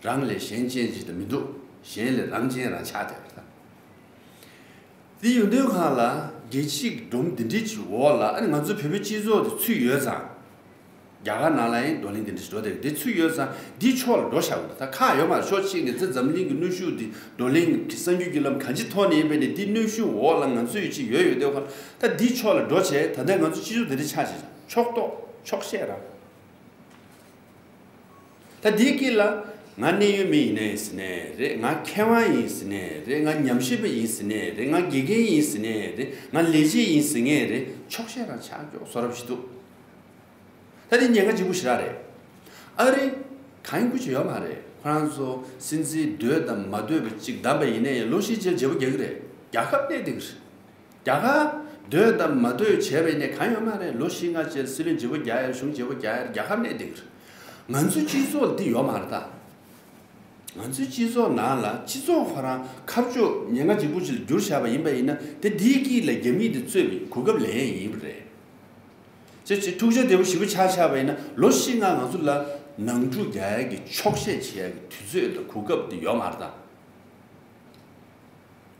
རང་ལས་གཞན་ཅན་ཅིག་ཏུ་མི་འདུག་གཞན་ལས་རང་ཅན་རང་ཆགས་བསྡད་པ་རེད། ད་དེ་ཡོང་དུས་སྒང་ལ་རྒྱལ་སྤྱིའི་སྒྲོམ་འདི་འདྲའི་ཅིག་འོག་ལ། ཨ་ནི་ང་ཚོ་བོད་པའི་སྤྱི་ཚོགས་དེ་ཚུད་ཡོད་ཙང་། རྒྱ་གར་ནང་ལ་ཡང་བགྲོ་གླེང་དེ་འདྲ་འགྲོ་བསྡད། དེ་ཚུད་ཡོད་ཙང་འདིའི་ཕྱོགས་ལ་འགྲོ་བཞག་དགོས། ད་ཁག་ཡོད་མ་རེད། ཕྱོགས་གཅིག་ནས་ཙི་འཛམ་གླིང་གི་གནོན་ཤུགས་འདི། བགྲོ་གླེང་གི་གསར་འགྱུར་བརྒྱུད་ལམ་གང་ཅི་ཐོག་ནས་ཡིན་པ་ནས་འདི་གནོན་ཤུགས་འོག་ལ་ང་ཚོ་ཡོད་ཅིག་ཡོད་ཡོད་དུས་སྒང་། ད་འདིའི་ཕྱོགས་ལ་འགྲོ་བྱས། ད་ལྟ་ང་ཚོ་སྤྱི་ཚོགས་འདི་འདྲ་ཆགས་བྱས་ཙང་ཕྱོགས་གཏོགས་ཆོག་ཤེས་རང་། ད་འདིའི་དཀྱིལ་ལ་ང་གནད་ཡོད་མི་ཡིན་ནའི་ཟེར་ནའི་རེད། ང་མཁས་དབང་ཡིན་ཟེར་ནའི་རེད། ང་ཉམས་ཞིབ་པ་ཡིན་ཟེར་ནའི་རེད། ང་དགེ་རྒན་ཡིན་ཟེར་ནའི་རེད། ང་ལས་བྱེད་ཡིན་ཟེར་ནའི་རེད། ཆོག་ཤེས་རང་ཆགས་ཀྱོག་བཟོ་འདྲ་ཞིག་འདུག་ད་དེ་ཉེན་ཁ་ལྗིད་པོ་ཞེ་དྲག་རེད། ཨ་རི་གང་ཡིན་དགོས་ཀྱི་ཡོད་མ་རེད། ཁོ་རང་ཚོ་སྲིད་འཛིན་འདོད་དང་མ་འདོད་པ་གཅིག་བདམས་པ་ཡིན་ནའི་ཡང་ལོ་བཞི་རྗེས་བརྗེ་པོ་རྒྱག་གི་རེད། རྒྱལ་ཁབ་གནས་བསྡད་ཀྱི་རེད། རྒྱ་གར་འདོད་དང་མ་འདོད་བྱས་པ་ཡིན་ནའི་གང་ཡོད་མ་རེད། ལོ་བཞི་ལྔ་རྗེས་སྲིད་བློན་བརྗེ་པོ་རྒྱག་ཡ་རེད། གཞུང་བརྗེ་པོ་རྒྱག་ཡ་རེད། རྒྱལ་ཁབ་གནས་བསྡད་ཀྱི་རེད། ང་ཚོའི་སྤྱི་ཚོགས་ལ་འདི་ཡོད་མ་རེད་ད། ང་ཚོའི་སྤྱི་ཚོགས་ནང་ལ་སྤྱི་ཚོགས་ཁོ་རང་ཁ་ཕྱོགས་ཉེན་ཁ་ལྗིད་པོ་ཅིག་ལ་བསྒྱུར་བཞག་པ་ཡིན་པ་ཡིན་ན། དེ་འདིའི་དཀྱིལ་ལ་རྒྱ་མི་འདི་གཙོས་པའི་གོ་སྐབས་ལེན་ཡས་ཡིན་པ་རེད། ཅེས་ཅེས་འཁྲུག་ཆ་དོད་པོ་ཞེ་པོ་ཆགས་ཆགས་པ་ཡིན་ན། ལོ་བཞི་ལྔ་ང་ཚོ་ལ་ནང་འཁྲུག་རྒྱག་ཡ་གི་ཆོག་ཤེས་བྱེད་ཡ་གི་དུས་ཚོད་དང་གོ་སྐབས་འདི་ཡོད་མ་རེད་ད།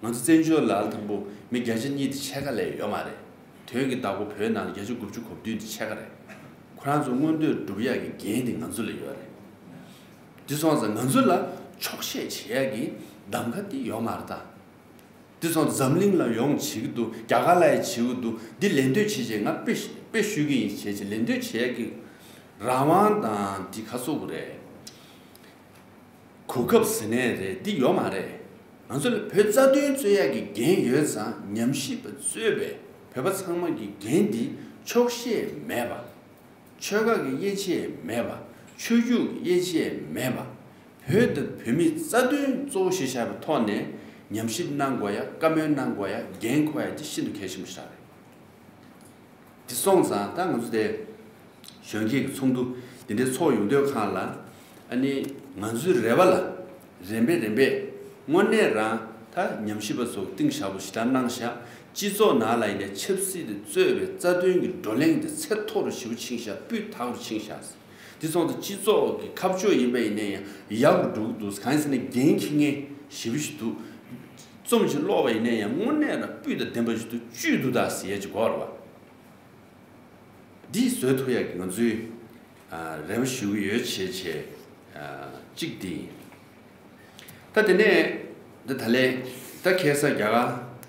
ང་ཚོ་བཙན་བྱོལ་ལ་ཨ་ལ་དང་པོ་མི་བརྒྱ་ཆ་གཉིས་དེ་ཕྱེད་ཀ་ལས་ཡོད་མ་རེད། དོན་གྱི་བདག་པོ་བོད་ནང་ལ་བརྒྱ་ཆ་དགུ་བཅུ་གོ་བདུན་དེ་ཕྱེད་ཀ་རེད། ཁོ་རང་ཚོ་མངོན་འདོད་སྒྲུབ་ཡག་གི་འགན་དེ་ང་ཚོ་ལ་ཡོད་རེད། དེ་སོང་ཙང་ང་ཚོ་ལ་ཆོག་ཤེས་བྱེད་ཡག་གི་གདམ་ག་དེ་ཡོད་མ་རེད་ད། དེ་སོང་འཛམ་གླིང་ལ་ཡོང་བྱེད་ཀྱི་འདུག་རྒྱ་གར་ལ་ཡང་བྱེད་ཀྱི་འདུག་འདི་ལད་ཟློས་བྱེད་བྱེད། ང་དཔེ་དཔེ་ཞུ་གི་ཡིན་བྱེད་བྱེད། ལད་ཟློས་བྱེད་ཡག་གི་རང་དབང་དང་འདི་ག་ཚོད་རེད། གོ་སྐབས་ཟེར་ནའི་རེད། འདི་ཡོད་མ་རེད། ང་ཚོ་ལ་བོད་རྩ་དོན་རྩོད་ཡག་གི་འགན་ཡོད་ཙང་། ཉམས་ཞིབ་པ་གཙོས་པའི་བོད་པ་ཚང་མ་གི་འགན་འདི་ཆོག་ཤེས་མེད་པ། ཆོལ་ཁ་གི་དབྱེ་འབྱེད་མེད་པ། ཆོས་བརྒྱུད་ཀྱི་དབྱེ་འབྱེད་མེད་པ། བོད་དང་བོད་མིའི་རྩ་དོན་གཙོ་བོ་གཞིར་བཞག་པའི་ཐོག་ནས་ཉམས་ཞིབ་གནང་དགོས་ཡ། བཀའ་མོལ་གནང་དགོས་ཡ། འགན་འཁུར་ཡ་དེ་ཤིན་ཏུ་གལ་ཆེན་པོ་ཞིག་རེད། དེ་སོང་ཙང་ད་ང་ཚོ་དེ་གཞོན་སྐྱེས་ཀྱི་ཚོགས་འདུ་འདི་འདྲའི་ཚོགས་ཡོང་དུས་སྒང་ལ། ཨ་ནི་ང་ཚོའི་རེ་བ་ལ་རིམ་པས་རིམ་པས་དངོས་གནས་རང་ད་ཉམས་ཞིབ་པ་ཚོ་གཏིང་ཟབ་པོ་ཞེ་དྲག་གནང་ཤག་སྤྱི་ཚོགས་ནང་ལ་ཡིན་ནའི་ཆབ་སྲིད་དེ་གཙོས་པའི་རྩ་དོན་གྱི་བགྲོ་གླེང་དེ་ཚད་མཐོ་རུ་ཞེ་པོ་ཕྱིན་ཤག་སྤུས་དག་རུ་ཕྱིན་ཤག་དེ་སོང་ཙང་སྤྱི་ཚོགས་ཀྱི་ཁ་ཕྱོགས་ཡིན་པ་ཡིན་ནའི་ཡང་ཡག་རུ་འགྲོ་གི་འདུག་གང་ཡིན་ཟེར་ན་འགན་འཁྱེར་མཁན་ཞེ་པོ་ཞིག་འདུག་རྩོམ་ཞིག་ཀློག་པ་ཡིན་ནའི་ཡང་དངོས་གནས་རང་སྤུས་དང་ལྡན་པ་ཞིག་འདུག་བཅུད་འདུག་ད་ཟེར་ཡ་ཅིག་དགོས་རེད་བ། འདི་བཟོ་ཐུབ་ཡག་གི་ང་ཚོའི་ཨ་རེ་བ་ཞུ་གི་ཡོད་བྱས་བྱས། ཨ་གཅིག་འདི་ཡིན། ད་དེ་ནས་འདི་ད་ལན་ད་ཁ་སང་རྒྱ་གར་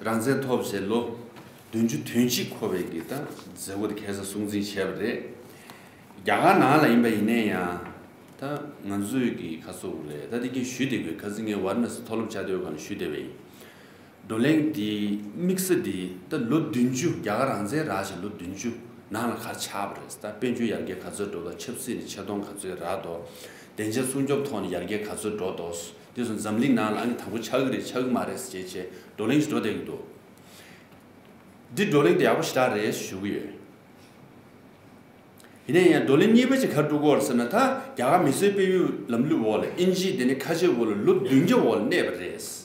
རང་བཙན་ཐོབ་བྱས་ལོ་བདུན་ཅུ་དོན་གཅིག་འཁོར་བའི་གི་ད་མཛད་སྒོ་དེ་ཁ་སང་སྲུང་བརྩི་བྱས་པ་རེད། རྒྱ་གར་ནང་ལ་ཡིན་པ་ཡིན་ནའི་ཡང་ད་ང་ཚོའི་གི་ཁ་སོ་རེད། ད་དེ་གི་ཞུས་བསྡད་དགོས། ཁ་སང་ངས་ཝཱ་ར་ཎ་སི་མཐོ་སློབ་བཅའ་སྡོད་ཁང་ལ་ཞུས་བསྡད་པ་ཡིན། བགྲོ་གླེང་འདི་དམིགས་ས་འདི་ད་ལོ་བདུན་ཅུ། རྒྱ་གར་རང་བཙན་རག་བྱས་ལོ་བདུན་ཅུ་ནང་ལ་ག་རེ་ཆགས་པ་རེད། ད་དཔལ་འབྱོར་ཡར་རྒྱས་ག་ཚོད་འགྲོ་འདུག་ཆབ་སྲིད་ནས་ཆེ་མཐོང་ག་ཚོད་རག་འདུག་བདེ་འཇགས་སྲུང་སྐྱོབ་ཐོག་ནས་ཡར་རྒྱས་ག་ཚོད་འགྲོ་འདུག་དེ་སོང་འཛམ་གླིང་ནང་ལ་ཨ་ནི་དང་པོ་ཆགས་ཀྱི་རེད་ཆགས་ཀྱི་མ་རེད་ཟེར་བྱས་བགྲོ་གླེང་ཞིག་འགྲོ་བསྡད་ཀྱི་འདུག་འདི་བགྲོ་གླེང་འདི་ཡག་པོ་ཞེ་དྲག་རེད་ཞུ་གི་ཡོད། ཡིན་ན་ཡང་བགྲོ་གླེང་གཉིས་པ་ཅིག་ག་རེ་འགྲོ་གི་ཡོད་རེད་ཟེར་ན། ད་རྒྱ་གར་མི་སེར་སྤེལ་ཡུལ་ལམ་ལུགས་འོག་ལ་དབྱིན་ཇིའི་དེ་ནས་ཁ་ཆེ་འོག་ལ་ལོ་བདུན་བརྒྱ་འོག་ལ་གནས་པ་རེད།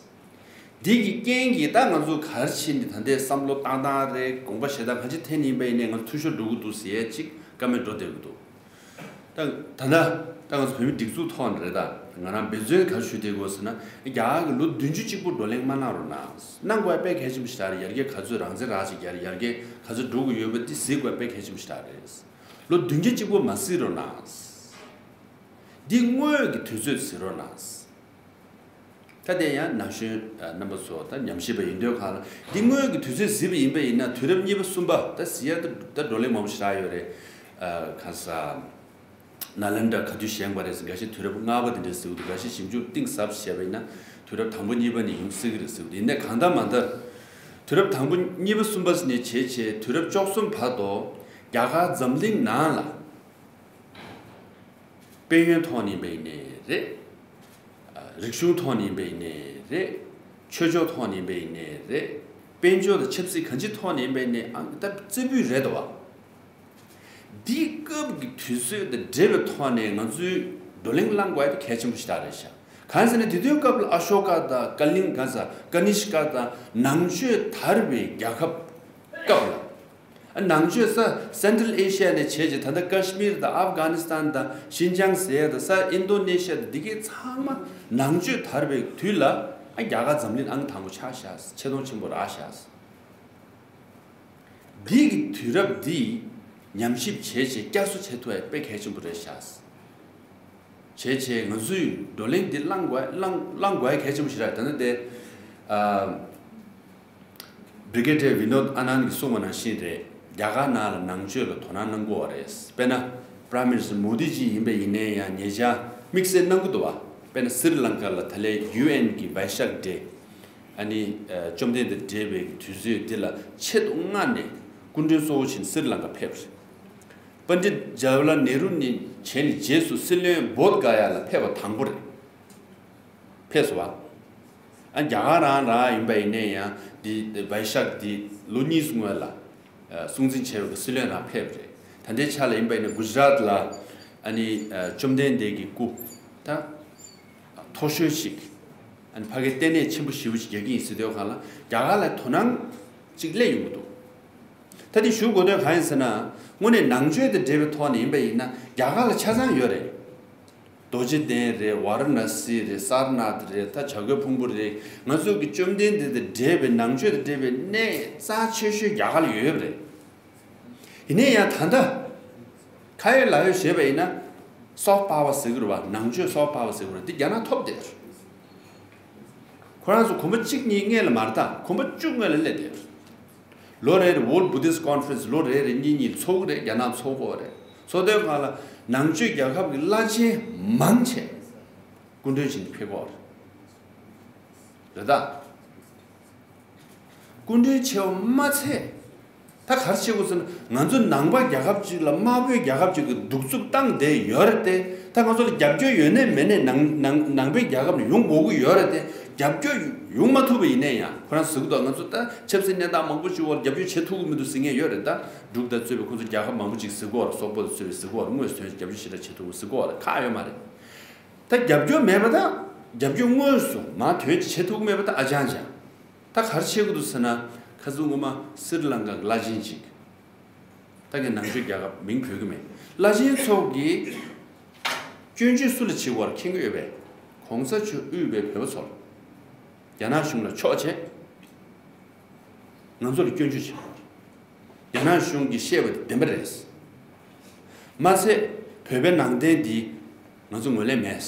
འདི་གི་རྐྱེན་གྱིས་ད་ང་ཚོ་ག་རེ་བྱས་ནས་ད་ལྟའི་བསམ་བློ་བཏང་སྟངས་རེད། དགོངས་པ་བཞེས་སྟངས་གང་ཅི་ཐད་ནས་ཡིན་པ་ཡིན་ནའི་ང་ཚོ་འཐུས་ཤོར་འགྲོ་གི་འདུག་ཟེར་ཡས་ཅིག་བཀའ་མོལ་འགྲོ་བསྡད་ཀྱི་འདུག་ད་ད་ལྟ་ད་ང་ཚོ་བོད་མི་སྒྲིག་འཛུགས་ཐོག་ནས་རེད། ད་ང་རང་འབད་བརྩོན་ག་རེ་ཞུ་བསྡད་ཀྱི་ཡོད་ཟེར་ན། རྒྱ་གར་གྱིས་ལོ་བདུན་ཅུ་གཅིག་པོ་བགྲོ་གླེང་མ་གནང་རོགས་གནང་། གནང་དགོས་ཡ་དཔེ་གལ་ཆེན་པོ་ཞིག་རེད། ཡར་རྒྱས་ག་ཚོད་རང་བཙན་རག་ཅིག་ཡར་ཡར་རྒྱས་ག་ཚོད་འགྲོ་གི་ཡོད་པ་འདི་གཟིགས་དགོས་ཡ་དཔེ་གལ་ཆེན་པོ་ཞིག་རེད། ལོ་བདུན་ཅུ་གཅིག་པོ་མ་གཟིགས་རོགས་གནང་། འདི་སྔོན་གྱི་དུས་ཚོད་གཟིགས་རོགས་གནང་། ད་དེ་ཡང་ན་གཞོན་རྣམ་པ་ཚོ་ད་ཉམས་ཞིབ་པ་ཡིན་དུས་སྒང་ལ་འདི་སྔོན་གྱི་དུས་ཚོད་གཟིགས་པ་ཡིན་པ་ཡིན་ན། དུས་རབས་གཉིས་པ་གསུམ་པ་ད་གཟིགས་ཡ་ད་ད་བགྲོ་གླེང་མང་པོ་ཞིག་རག་ཡོད་རེད། ཨ་ག་ས། ནཱ་ལེནྡྲ་ག་དུས་བཞེངས་པ་རེད་ཟེར། འགའ་ཤས་དུས་རབས་ལྔ་པ་དེ་འདྲ་ཟེར་གྱི་འདུག་འགའ་ཤས་ཞིབ་འཇུག་གཏིང་ཟབ་བྱས་པ་ཡིན་ན་དུས་རབས་དང་པོ་གཉིས་པ་ནས་ཡོང་སྲིད་ཀྱི་རེད་ཟེར་གྱི་འདུག་ཡིན་ནའི་གང་ལྟར་མ་ལྟར་དུས་རབས་དང་པོ་གཉིས་པ་གསུམ་པ་ནས་བྱས་བྱས་དུས་རབས་བཅུ་གསུམ་བར་དུ་རྒྱ་གར་འཛམ་གླིང་ནང་ལ་དཔལ་ཡོན་ཐོག་ནས་ཡིན་པ་ཡིན་ནའི་རེད། རིག་གཞུང་ཐོག་ནས་ཡིན་པ་ཡིན་ནའི་རེད། ཆོས་ཕྱོགས་ཐོག་ནས་ཡིན་པ་ཡིན་ནའི་རེད། དཔལ་འབྱོར་དང་ཆབ་སྲིད་གང་ཅིའི་ཐོག་ནས་ཡིན་པ་ཡིན་ནའི་ཨང་ད་རྩེ་ཕུད་རེད་དོ། འདིའི་སྐབས་ཀྱི་དུས་ཚོད་དང་འབྲེལ་བའི་ཐོག་ནས་ང་ཚོས་བགྲོ་གླེང་གླེང་དགོས་ཡ་དེ་གལ་ཆེན་པོ་ཞིག་རེད་ཤག་གང་ཟེར་ན་དེ་དུས་སྐབས་ལ་ཨ་ཤོ་ཀ་དང་ཀ་ལིང་ག་ས་ཀ་ནི་ཤ་ཀ་དང་ནང་ཆོས་དར་བའི་རྒྱལ་ཁབ་སྐབས་ལ། ཨ་ནང་ཆོས་ས་Central Asia ནས་བྱས་རྗེས་ད་ལྟ་ཀ་ཤི་མིར་དང་ཨབ་གྷ་ནི་སི་ཐན་དང་ཤིན་ཅང་ཟེར་ཡ་དང་ས་ཨིན་དོ་ནེ་ཤི་ཡ་དང་འདི་གའི་ཚང་མ་ནང་ཆོས་དར་བའི་དུས་ལ་ཨ་རྒྱ་གར་འཛམ་གླིང་ཨང་དང་པོ་ཆགས་ཤག་ཆེ་མཐོང་ཆེན་པོ་རག་ཤག་འདི་གི་དུས་རབས་འདི་ཉམས་ཞིབ་བྱས་བྱས་བསྐྱར་གསོ་བྱེད་ཐུབ་ཡ་དཔེ་གལ་ཆེན་པོ་རེད་ཤག་བྱས་བྱས་ང་ཚོས་བགྲོ་གླེང་འདི་གླེང་དགོས་གླེང་གླེང་དགོས་ཡ་གལ་ཆེན་པོ་ཞིག་རེད། ད་ནི་དེ་ཨ་Brigadier Vinod Anand གིས་གསུངས་པ་ནང་བཞིན་རེད། རྒྱ་གར་ནང་ལ་ནང་ཆོས་ལ་དོ་སྣང་གནང་དགོས་པ་རེད། དཔེར་ན་Prime Minister Modi ཇི་ཡིན་པ་ཡིན་ནའི་ཡང་ཉེ་ཆར་དམིགས་བསལ་གནང་གི་འདུག་བ། དཔེར་ན་སི་རི་ལང་ཀ་ལ་ད་ལན་ཡུ་ཨེན་གི་Vaishak Day ཨ་ནི་ཨ་བཅོམ་ལྡན་འདས་འབྲེལ་བའི་དུས་ཚོད་འདི་ལ་ཆེད་དུ་མངགས་ནས་སྐུ་མགྲོན་གཙོ་བོ་བྱས་ནས་སི་རི་ལང་ཀ་ཕེབས་རེད། པཎ་ཌིཏ་ཇ་ཝ་ཧར་ལཱལ་ནེ་རུ་ནས་བྱས་ནས་རྗེས་སུ་སྲིད་བློན་བོད་ག་ཡ་ལ་ཕེབས་པ་དང་པོ་རེད། ཕེབས་སོང་བ། ཨ་རྒྱ་གར་རང་རང་ཡིན་པ་ཡིན་ནའི་ཡང་འདི་Vaishak འདི་ལོ་གཉིས་སྔོན་ལ་ཨ་སྲུང་བརྩི་བྱས་པའི་སྲིད་བློན་རང་ཕེབས་རེད། ད་ལྟའི་ཆ་ལ་ཡིན་པ་ཡིན་ན་གུ་ཇ་རཱཏ་ལ་ཨ་ནི་ཨ་བཅོམ་ལྡན་འདས་ཀྱི་སྐུ་ད་མཐོ་ཤོས་ཤིག་ཨ་ནི་ཕ་གིའི་ལྟེ་གནས་ཆེན་པོ་ཞེ་པོ་ཞིག་རྒྱག་གི་ཡིན་ཟེར་དུས་སྒང་ལ་རྒྱ་གར་ལ་དོ་སྣང་ཅིག་སླེབས་ཡོང་གི་འདུག་ད་འདི་ཞུ་དགོས་དོན་གང་ཡིན་ཟེར་ན། དངོས་གནས་ནང་ཆོས་དང་འབྲེལ་བའི་ཐོག་ནས་ཡིན་པ་ཡིན་ན་རྒྱ་གར་ལ་ཆ་ཚང་ཡོད་རེད། རྡོ་རྗེ་གདན་རེད། ཝཱ་ར་ཎ་སི་རེད། སཱར་ནཱཐ་རེད། ད་བྱ་རྒོད་ཕུང་པོ་རེད། ང་ཚོ་གི་བཅོམ་ལྡན་འདས་དང་འབྲེལ་བའི་ནང་ཆོས་དང་འབྲེལ་བའི་གནས་རྩ་ཆེ་ཤོས་རྒྱ་གར་ལ་ཡོད་པ་རེད། ཡིན་ནའི་ཡང་ད་ལྟ་ཁ་ཡོད་ལག་ཡོད་བྱས་པ་ཡིན་ན་soft power ཟེར་གི་རེད་བ། ནང་ཆོས་soft power ཟེར་གི་རེད། འདི་རྒྱ་ནག་ཐོབ་བསྡད་རེད། ཁོ་རང་ཚོ་གོམ་པ་གཅིག་གཉིས་སྔོན་ལ་མ་རེད། ད་གོམ་པ་བཅུ་སྔོན་ལ་སླེབས་བསྡད་རེད། ལོ་རེ་རེ་World Buddhist Conference ལོ་རེ་རེ་གཉིས་གཉིས་ཚོགས་རེད། རྒྱ་ནག་ཚོགས་གོ་རེད། ཚོགས་དུས་སྒང་ལ་ནང་ཆོས་རྒྱལ་ཁབ་ཀྱི་བླ་ཆེན་མང་ཆེ་སྐུ་མགྲོན་བྱས་ནས་ཕེབས་གོ་རེད། རེད་ད། སྐུ་མགྲོན་ཆེ་བ་མ་ཚད། ད་ག་རེ་བྱེད་དགོས་ཟེར་ན། ང་ཚོ་ནང་པ་རྒྱལ་ཁབ་ཅིག་ལ་དམར་པོའི་རྒྱལ་ཁབ་ཅིག་གི་གདུག་རྩུབ་བཏང་བསྡད་ཡོད་རེད་དེ། ད་ང་ཚོ་ལ་རྒྱབ་སྐྱོར་ཡོད་ནའི་མེད་ནའི་ནང་ནང་ནང་པའི་རྒྱལ་ཁབ་ནས་ཡོང་དགོས་ཀྱི་ཡོད་རེད་དེ། རྒྱབ་སྐྱོར་ཡོང་མ་ཐུབ་པ་ཡིན་ནའི་ཡང་ཁོ་རང་ཟེར་གི་འདུག་ང་ཚོ་ད་ཆབ་སྲིད་གནས་སྟངས་མང་པོ་ཅིག་འོག་རྒྱབ་སྐྱོར་བྱེད་ཐུབ་ཀྱི་མི་འདུག་ཟེར་མཁན་ཡོད་རེད། ད་འབྲུག་དང་གཙོས་པའི་ཁོང་ཚོ་རྒྱལ་ཁབ་མང་པོ་ཅིག་ཟེར་གི་ཡོད་རེད། སོག་པོ་དང་གཙོས་པའི་ཟེར་གི་ཡོད་རེད། དངོས་སུ་རྒྱབ་སྐྱོར་ཞེ་དྲག་བྱེད་ཐུབ་ཀྱི་ཟེར་གི་ཡོད་རེད། ཁག་ཡོད་མ་རེད། ད་རྒྱབ་སྐྱོར་མེད་པ་དང་། རྒྱབ་སྐྱོར་དངོས་སུ་མ་དོན་བྱེད་ཐུབ་ཀྱི་མེད་པ་དང་ཨ་ཅང་ཅང་། ད་ག་རེ་བྱེད་དགོས་འདུག་ཟེར་ན། ཁ་སང་སྔོན་མ་སི་རི་ལང་ཀ་གི་བླ་ཆེན་ཅིག་ད་ངས་ནང་ཆོས་རྒྱལ་ཁབ་མིང་འབོད་ཀྱི་མེད། བླ་ཆེན་ཚོ་གིས་སྐྱོན་བརྗོད་སུ་ལ་བྱེད་དགོས་པ་མཁྱེན་གྱི་ཡོད་པས། གོང་ས་མཆོག་དབུས་པའི་བོད་པ་ཚོར། རྒྱ་ནག་གཞུང་ལ་ཕྱོགས་བྱས། ང་ཚོ་ལ་སྐྱོན་བརྗོད་བྱེད་དགོས། རྒྱ་ནག་གཞུང་གིས་བཤད་པ་དེ་བདེན་པ་རེད། མ་ཚད་བོད་པའི་ནང་བསྟན་འདི་ང་ཚོ་ངོས་ལེན་མེད།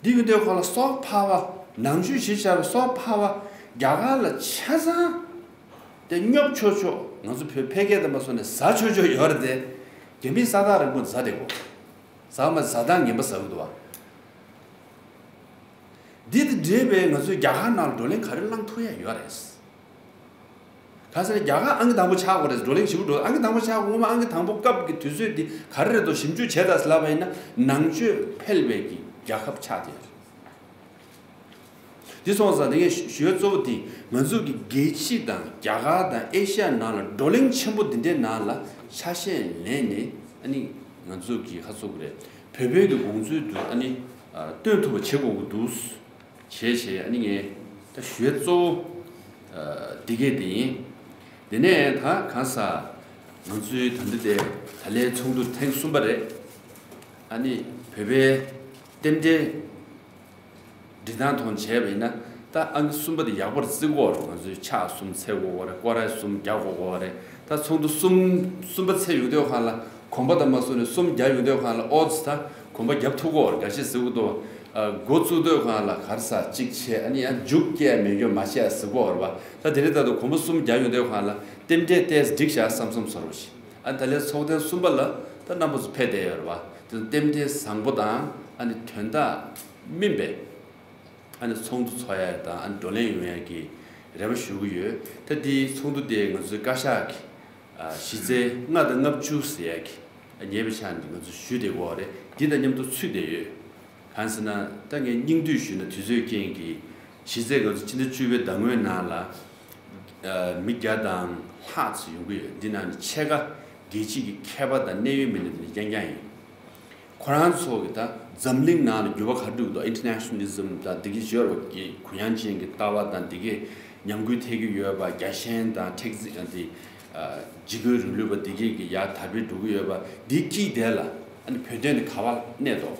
འདི་ཡོད་དུས་སྒང་ལ་soft power ནང་ཆོས་གཞི་བཞག་པའི་soft power རྒྱ་གར་ལ་ཆ་ཚང་དེ་སྙོབ་ཆོག་ཆོག་ང་ཚོ་བོད་ཕལ་སྐད་དུ་མ་སོང་ནས་ཟ་ཆོག་ཆོག་ཡོད་རེད་དེ། རྒྱ་མིའི་ས་ཐག་རིང་པོ་ཟ་བསྡད་གོ་ཟ་མ་ཟ་སྟངས་ངན་པ་ཟ་གི་འདུག་བ། འདི་དང་འབྲེལ་བའི་ང་ཚོས་རྒྱ་གར་ནང་ལ་བགྲོ་གླེང་ག་རེ་བསླང་ཐུབ་ཡ་ཡོད་རེད། གང་ཟེར་ན་རྒྱ་གར་ཨང་ཀི་དང་པོ་ཆགས་དགོས་རེད། བགྲོ་གླེང་ཞིབ་པོ་འགྲོ་ཨང་ཀི་དང་པོ་ཆགས་དགོས། སྔོན་མ་ཨང་ཀི་དང་པོ་སྐབས་ཀྱི་དུས་ཚོད་འདི་ག་རེ་རེད་འདུག་ཞིབ་འཇུག་བྱས་ཙང་ལབ་པ་ཡིན་ན་ནང་ཆོས་ཕལ་བའི་གི་རྒྱལ་ཁབ་ཆགས་བསྡད་ཡོད་རེད། འདི་སོང་ཙང་དེ་ངས་ཞུ་ཞུ་ཡ་གཙོ་བོ་འདི་ང་ཚོ་གི་རྒྱལ་སྤྱི་དང་རྒྱ་གར་དང་ཨེ་ཤ་ཡ་ནང་ལ་བགྲོ་གླེང་ཆེན་པོ་འདི་འདྲའི་ནང་ལ་ཆ་ཤས་ལེན་ནས་ཨ་ནི་ང་ཚོ་གི་ཧ་ཚོ་གི་རེད། བོད་པའི་གི་དགོངས་ཚུལ་དུ་ཨ་ནི་ཨ་སྟོན་ཐུབ་པ་བྱེད་དགོས་ཀྱི་འདུག་བྱས་བྱས་ཨ་ནི་ངས་ད་ཞུ་ཡ་གཙོ་བོ་ཨ་འདི་གས་དེ་ཡིན། དེ་ནས་ད་གང་ཟག་ང་ཚོའི་ད་འདི་དེ་ད་ལའི་ཚོགས་འདུ་ཐེངས་གསུམ་པ་རེད། ཨ་ནི་བོད་པའི་རྟེན་འབྲེལ་འབྲི་སྟངས་ཐོག་བྱས་པ་ཡིན་ན་ད་ཨང་ཀི་གསུམ་པ་དེ་ཡག་པོར་བརྩི་དགོས་རེད། ང་ཚོའི་ཕྱག་གསུམ་འཚལ་དགོས་རེད། སྐོར་ར་གསུམ་རྒྱག་དགོས་རེད། ད་ཚོགས་འདུ་གསུམ་གསུམ་པ་ཚར་ཡོང་དུས་སྒང་ལ་གོམ་པ་དང་མ་སོང་ནས་གསུམ་རྒྱག་ཡོང་དུས་སྒང་ལ་ཨོ་ཙི་ད་གོམ་པ་རྒྱབ་ཐུབ་ཀྱི་ཡོད་རེད། འགའ་ཤས་ཟེར་གྱི་འདུག་འགོ་བཙུགས་དུས་སྒང་ལ་ག་རེ་ཟེར་གཅིག་བྱས་ཨ་ནི་ཡང་མཇུག་སྐྱེལ་མེད་རྒྱུ་མ་བྱས་ཟེར་གྱི་ཡོད་རེད་པ། ད་དེ་རིང་ད་དུང་གོམ་པ་གསུམ་རྒྱག་ཡོང་དུས་སྒང་ལ་རྟེན་འབྲེལ་ཏོག་ཙམ་འགྲིག་ཤག་བསམ་བསམ་ཚོར་བ་ཞིག་ཨ་ནི་ད་ལན་ཚོགས་ཐེངས་གསུམ་པ་ལ་ ད་རྣམ་པ་ཚོ་ཕེབས་བསྡད་ཡོད་རེད་བ། དེ་ཚོ་ཏན་ཏན་བཟང་པོ་དང་ཨ་ནི་དོན་དག་སྨིན་པའི་ཨ་ནི་ཚོགས་འདུ་ཚོགས་ཡ་དང་ཨ་ནི་བགྲོ་གླེང་ཡོང་ཡ་གི་རེ་བ་ཞུ་གི་ཡོད། ད་དེའི་ཚོགས་འདུ་དེ་ང་ཚོའི་བཀའ་ཤག་གི་ཨ་གཞི་རྩའི་ལྔ་དང་ལྔ་བཅུ་ཟེར་ཡ་གི་ཉེ་བའི་ཆར་ནས་ང་ཚོ་ཞུས་བསྡད་ཡོད་རེད། འདི་དང་མཉམ་དུ་ཚུད་བསྡད་ཡོད། གང་ཟེར་ན་ད་ངས་སྙིང་བསྡུས་ཞུས་ན་དུས་ཚོད་རྐྱེན་གྱིས་གཞི་རྩའི་ང་ཚོ་ཕྱི་ཟླ་བཅུ་པའི་ཟླ་ངོའི་ནང་ལ་ཨ་མི་བརྒྱ་དང་ལྷག་ཙམ་ཡོང་གི་ཡོད། འདི་ནང་ནས་ཕྱེད་ཀ་རྒྱལ་སྤྱི་གི་མཁས་པ་དང་གནད་ཡོད་མི་སྣ་དེ་འདྲ་རྐྱང་རྐྱང་ཡིན། ཁོ་རང་ཚོ་གི་ད་འཛམ་གླིང་ནང་ལ་འགྱུར་བ་ག་རེ་འགྲོ་གི་འདུག Internationalism དང་འདི་གི་ཞོར་བ་གི་གུ་ཡངས་ཅན་གྱི་ལྟ་བ་དང་འདི་གས་ཉམས་རྒུད་ཐེབས་ཀྱི་ཡོད་པ། རྒྱལ་ཞེན་དང་འཁྲེག་འཛིན་ཨ་འདི་ཨ་འཇིགས་སྐུལ་རིང་ལུགས་པ་འདི་གས་ཀྱི་ཡར་དར་སྤེལ་འགྲོ་གི་ཡོད་པ། འདི་དཀྱིལ་དེ་ལ་ཨ་ནི་བོད་དོན་ནི་ག་བ་གནས་འདུག་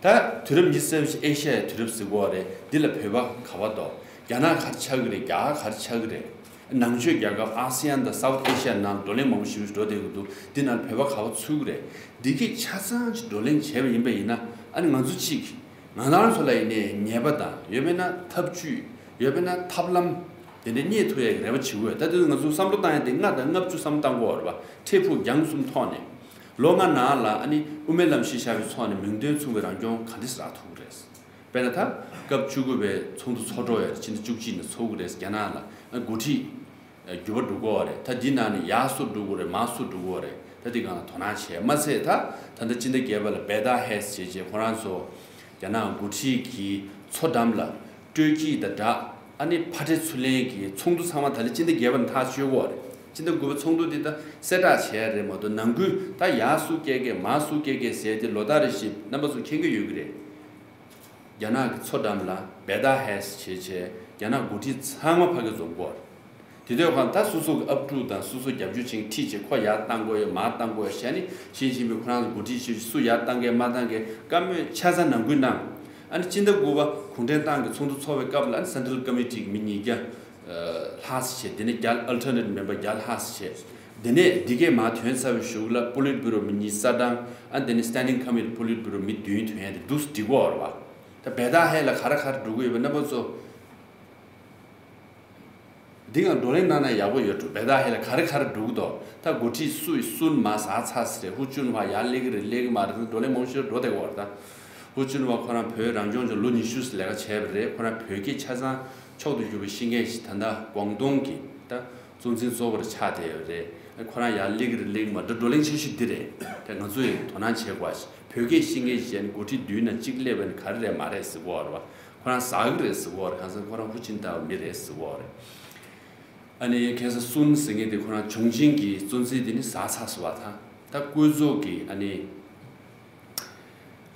ད་དུས་རབས་ཉི་ཤུ་རྩ་བཞི་ཨེ་ཤ་ཡའི་དུས་རབས་ཟེར་གོ་རེད། འདི་ལ་བོད་པ་ག་བ་འདུག་རྒྱ་ནག་ག་རེ་ཆགས་ཀྱི་རེད། རྒྱ་གར་ག་རེ་ཆགས་ཀྱི་རེད། ནང་ཆོས་རྒྱལ་ཁབ་ཨ་སི་ཡན་དང་South Asia ནང་བགྲོ་གླེང་མང་པོ་ཞིག་འགྲོ་བསྡད་ཀྱི་འདུག་འདི་ནང་བོད་པ་ག་བ་ཚུད་ཀྱི་རེད། འདི་གས་ཆ་ཚང་ཅིག་བགྲོ་གླེང་བྱས་པ་ཡིན་པ་ཡིན་ན་ཨ་ནི་ང་ཚོ་གཅིག་ང་རང་ཚོ་ལ་ཡིན་ནའི་ཉེས་པ་དང་ཡོད་མེད་ན་ཐབས་ཇུས་ཡོད་མེད་ན་ཐབས་ལམ་དེ་འདྲ་རྙེད་ཐུབ་ཡ་གི་རེ་བ་བྱེད་དགོས། ད་དུས་ང་ཚོ་བསམ་བློ་བཏང་ཡ་དེ་ལྔ་དང་ལྔ་བཅུ་བསམ་བློ་བཏང་དགོས་པ་རེད་པ། འཕྲལ་ཕུགས་རྒྱང་གསུམ་ཐོག་ནས། ལོ་ལྔ་ནང་ལ་ཨ་ནི་དབུ་མའི་ལམ་གཞི་བཞག་པའི་ཐོག་ནས་མིང་དོན་མཚུངས་པའི་རང་སྐྱོང་ག་འདྲས་རག་ཐུབ་ཀྱི་རེད། དཔེར་ན་ད་སྐབས་བཅུ་དགུ་པའི་ཚོགས་འདུ་ཚོགས་གྲོལ་ཡོད་རེད། ཕྱི་ཟླ་བཅུ་གཅིག་ནས་ཚོགས་ཀྱི་རེད། རྒྱ་ནག་ལ་ཨ་འགོ་ཁྲིད་འགྱུར་བ་འགྲོ་གི་ཡོད་རེད། ད་འདི་ནང་ནས་ཡར་སུ་འགྲོ་གི་རེད། མར་སུ་འགྲོ་གི་ཡོད་རེད། ད་འདི་སྒང་ལ་དོ་སྣང་བྱས་མ་ཚད། ད་ད་ལྟ་སྤྱི་ཟླ་བརྒྱད་པ་ལ་བེ་ཏཱ་ཧེས་བྱས་བྱས་ཁོ་རང་ཚོ་རྒྱ་ནག་འགོ་ཁྲིད་ཀྱི་མཚོ་འགྲམ་ལ་སྤྲོད་སྐྱིད་དང་སྦྲགས་ཨ་ནི་ཕ་འབྲས་ཚུར་ལེན་གྱི་ཚོགས་འདུ་ཚང་མ་ད་ལྟ་སྤྱི་ཟླ་བརྒྱད་པ་ནས་ཐག་གཅོད་དགོས་རེད། སྤྱི་ཟླ་དགུ་པའི་ཚོགས་འདུ་འདི་ད་གསལ་བསྒྲགས་བྱས་རེད་མ་གཏོགས་ནང་ཁུལ་ད་ཡར་སུ་སྐད་སྐད་མར་སུ་སྐད་སྐད་ཟེར་ཏེ་ལོ་ལྟར་རེ་བཞིན་རྣམ་པ་ཚོ་མཁྱེན་གྱི་ཡོད་ཀྱི་རེད། རྒྱ་ནག་གི་མཚོ་འགྲམ་ལ་བེ་ཏཱ་ཧེས་བྱས་བྱས་རྒྱ་ནག་འགོ་ཁྲིད་ཚང་མ་ཕ་གི་འཛོམས་དགོས་རེད། དེ་དུས་ཁོང་ད་སོ་སོ་གི་ཨབ་ཕྲུག་དང་སོ་སོ་རྒྱབ་སྐྱོར་བྱེད་མཁན་ཁྲིད་བྱས་ཁོ་ཡར་བཏང་དགོས་ཡོད་མར་བཏང་དགོས་ཡོད་བྱས་ནས་ཞི་ཅིན་ཕིང་ཁོ་རང་ཚོ་འགོ་ཁྲིད་བྱས་སུ་ཡར་བཏང་གས་མར་བཏང་གས་བཀའ་མོལ་ཆ་ཚང་ནང་ཁུལ་གནང་། ཨ་ནི་སྤྱི་ཟླ་དགུ་པ་གུང་ཁྲན་ཏང་གི་ཚོགས་འདུ་ཚོགས་པའི་སྐབས་ལ་ཨ་ནི་Central Committee གི་མི་ཉིས་བརྒྱ་ལྷག་ཙམ་བྱས། དེ་ནས་བརྒྱ་alternate member བརྒྱ་ལྷག་ཙམ་བྱས། དེ་ནས་འདི་གས་མར་ཐོན་ཚར་བའི་གཞུག་ལ་Politburo མི་གཉིས་གསར་དྲངས། ཨ་ནི་དེ་ནས་Standing Committee Politburo མི་བདུན་ཐོན་ཡ་དེ་འདུག་སེ་འགྲིག་གི་ཡོད་རེད་བ། ད་བེ་ཏཱ་ཧེ་ལ་ག་རེ་ག་རེ་འགྲོ་གི་ཡོད་པ་རྣམ་པ་ཚོ། འདི་ང་བགྲོ་གླེང་གནང་ན་ཡག་པོ་ཡོད་འགྲོ། བེ་ཏཱ་ཧེ་ལ་ག་རེ་ག་རེ་འགྲོ་གི་འདུག་ད་འགོ་ཁྲིད་སུ་སུན་མ་ཟ་ཚ་ཟེར་རེད། ཧུ་ཅུན་ཧྭ་ཡར་སླེབས་ཀྱི་རེད་སླེབས་ཀྱི་མ་རེད། བགྲོ་གླེང་མང་ཤོས་འགྲོ་བསྡད་ཀྱི་ཡོད་རེད། ད་ཧུ་ཅུན་ཧྭ་ཁོ་རང་བོད་རང་སྐྱོང་ལྗོངས་ལོ་ཉི་ཤུ་ལས་ཀ་བྱས་པ་རེད། ཁོ་རང་བོད་སྐད་ཆ་ཚང་ཕྱོགས་ཏུ་གྱུར་པའི་ཤེས་མཁན་ཞིག་ད་ལྟ་ཀོང་ཏུང་གི་ད་གཙོ་འཛིན་གཙོ་བོར་ཆགས་བསྡད་ཡོད་རེད། ཁོ་རང་ཡར་སླེབས་ཀྱི་རེད་སླེབས་ཀྱི་མ་རེད། བགྲོ་གླེང་ཆེ་ཤོས་འདི་རེད། ད་ང་ཚོ་ཡིས་དོ་སྣང་བྱེད་དགོས་པ་ཞིག་བོད་སྐད་ཤེས་མཁན་ཞིག་བྱས་ནས་འགོ་ཁྲིད་མདུན་ན་གཅིག་སླེབས་པ་ནི་ག་རེ་རེད་མ་རེད་ཟེར་གྱི་ཡོད་རེད་བ། ཁོ་རང་ཟ་གི་རེད་ཟེར་གྱི་ཡོད་རེད། གང་ཟེར་ཁོ་རང་ཧུ་ཅིན་ཏའོ་མི་རེད་ཟེར་གྱི་ཡོད་རེད། ཨ་ནི་ཁ་སང་སུན་ཟེར་མཁན་དེ་ཁོ་རང་ཆོང་ཆེན་གྱི་གཙོ་འཛིན་དེ་ནི་ཟ་ཚར་སོང་བ་དང་། ད་སྐུ་ཚབ་ཀྱི་ཨ་ནི་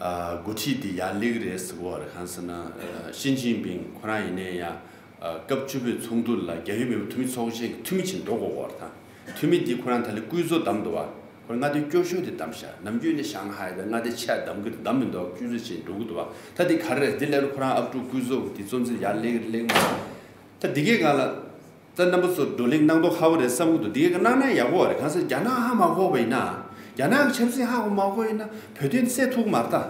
ཨ་འགོ་ཁྲིད་དེ་ཡར་སླེབས་ཀྱི་རེད་ཟེར་གྱི་ཡོད་རེད། གང་ཟེར་ན་ཨ་ཞི་ཅིན་ཕིང་ཁོ་རང་ཡིན་ནའི་ཡང་ཨ་སྐབས་བཅུ་པའི་ཚོགས་འདུ་ལ་རྒྱ་ཡོད་མི་འཐུས་མི་ཚོགས་ཆེན་གྱི་འཐུས་མི་ཆེན་འགྲོ་དགོས་ཀྱི་ཡོད་རེད་ད། འཐུས་མི་འདི་ཁོ་རང་ད་ལྟ་སྐུ་ཚབ་བདམས་འདུག་བ། ཁོ་རང་མངའ་སྡེ་སྐྱོ་ཤོས་དེ་བདམས་ཤག་ནམ་རྒྱུན་ནས་ཤང་ཧའེ་དང་མངའ་སྡེ་ཆེ་བདམས་ཀྱི་རེད། བདམས་མི་འདུག་སྐུ་ཚབ་ཆེན་འགྲོ་གི་འདུག་བ། ད་འདི་ག་རེ་རེད། འདི་ལས་ཁོ་རང་ཨབ་ཕྲུག་སྐུ་ཚབ་འདི་གཙོ་འཛིན་ཡར་སླེབས་ཀྱི་རེད་སླེབས་ཀྱི་མ་རེད། ད་འདི་གའི་སྒང་ལ་ད་རྣམ་པ་ཚོ་བགྲོ་གླེང་གནང་མདོག་ཁ་པོ་རེད་བསམ་གྱི་འདུག་འདི་གའི་གནང་ན་ཡག་པོ་རེད། གང་ཟེར་རྒྱ་ནག་ཧ་མ་གོ་བ་ཡིན་ན། རྒྱ་ནག་གི་ཆབ་སྲིད་ཧ་གོ་མ་གོ་ཡིན་ན་བོད་དོན་སེལ་ཐུབ་ཀྱི་མ་རེད་ད།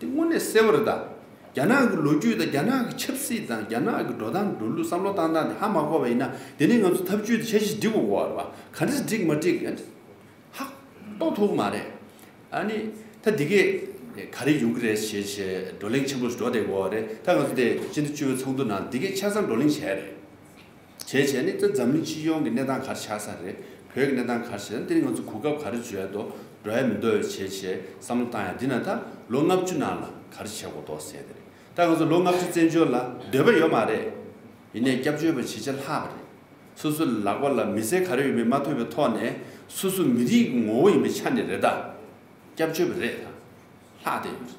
དེ་དངོས་གནས་གསལ་པོ་རེད་ད། རྒྱ་ནག་གི་ལོ་རྒྱུས་དང་རྒྱ་ནག་གི་ཆབ་སྲིད་དང་རྒྱ་ནག་གི་འགྲོ་སྟངས་འགྲོ་ལུགས་བསམ་བློ་བཏང་སྟངས་དེ་ཧ་མ་གོ་བ་ཡིན་ན་དེ་ནས་ང་ཚོ་ཐབས་ཇུས་དེ་འཆར་གཞི་སྒྲིག་དགོས་ཀྱི་ཡོད་རེད་བ། ག་འདྲས་སྒྲིག་མ་སྒྲིག་ཧ་གཏོང་ཐུབ་ཀྱི་མ་རེད། ཨ་ནི་ད་འདི་གས་ག་རེ་ཡོང་གི་རེད་ཞེས་བྱས་བགྲོ་གླེང་ཆེན་པོ་ཞིག་འགྲོ་བསྡད་ཀྱི་ཡོད་རེད། ད་ང་ཚོ་དེ་སྤྱི་ཟླ་བཅུ་པའི་ཚོགས་འདུ་ནང་འདི་གས་ཆ་ཚང་བགྲོ་གླེང་བྱས་རེད། བྱས་བྱས་ནས་ད་འཛམ་གླིང་སྤྱི་ཡོངས་ཀྱི་གནས་སྟངས་ག་རེ་ཆགས་ས་རེད། བོད་ཀྱི་གནས་སྟངས་ག་རེ་ཆགས་ས་རེད། དེ་ནི་ང་ཚོ་གོ་སྐབས་ག་རེ་འཇུ་ཡ་འདུག་འགྲོ་ཡ་མི་འདུག་བྱས་བྱས་བསམ་བློ་བཏང་ཡ་འདི་ན་ད་ལོ་ལྔ་བཅུ་ནང་ལ་ག་རེ་བྱེད་དགོས་འདུག་ཟེར་དེ་རེད། ད་ང་ཚོ་ལོ་ལྔ་བཅུ་བཙན་བྱོལ་ལ་འདོད་པ་ཡོད་མ་རེད། ཡིན་ནའི་སྐྱབས་བཅོལ་བ་ཇེ་ཆེར་ལྷག་པ་རེད། སོ་སོའི་ལག་པ་ལ་མི་ཚེ་ག་རེ་ཡོད་མེད་མ་ཐོས་པའི་ཐོག་ནས་སོ་སོ་མི་རིགས་ཀྱི་ངོ་བོ་ཡིན་པའི་ཆ་ནས་རེད་ད། སྐྱབས་བཅོལ་བ་རེད་ད། ལྷག་བསྡད་ཡོད་རེད།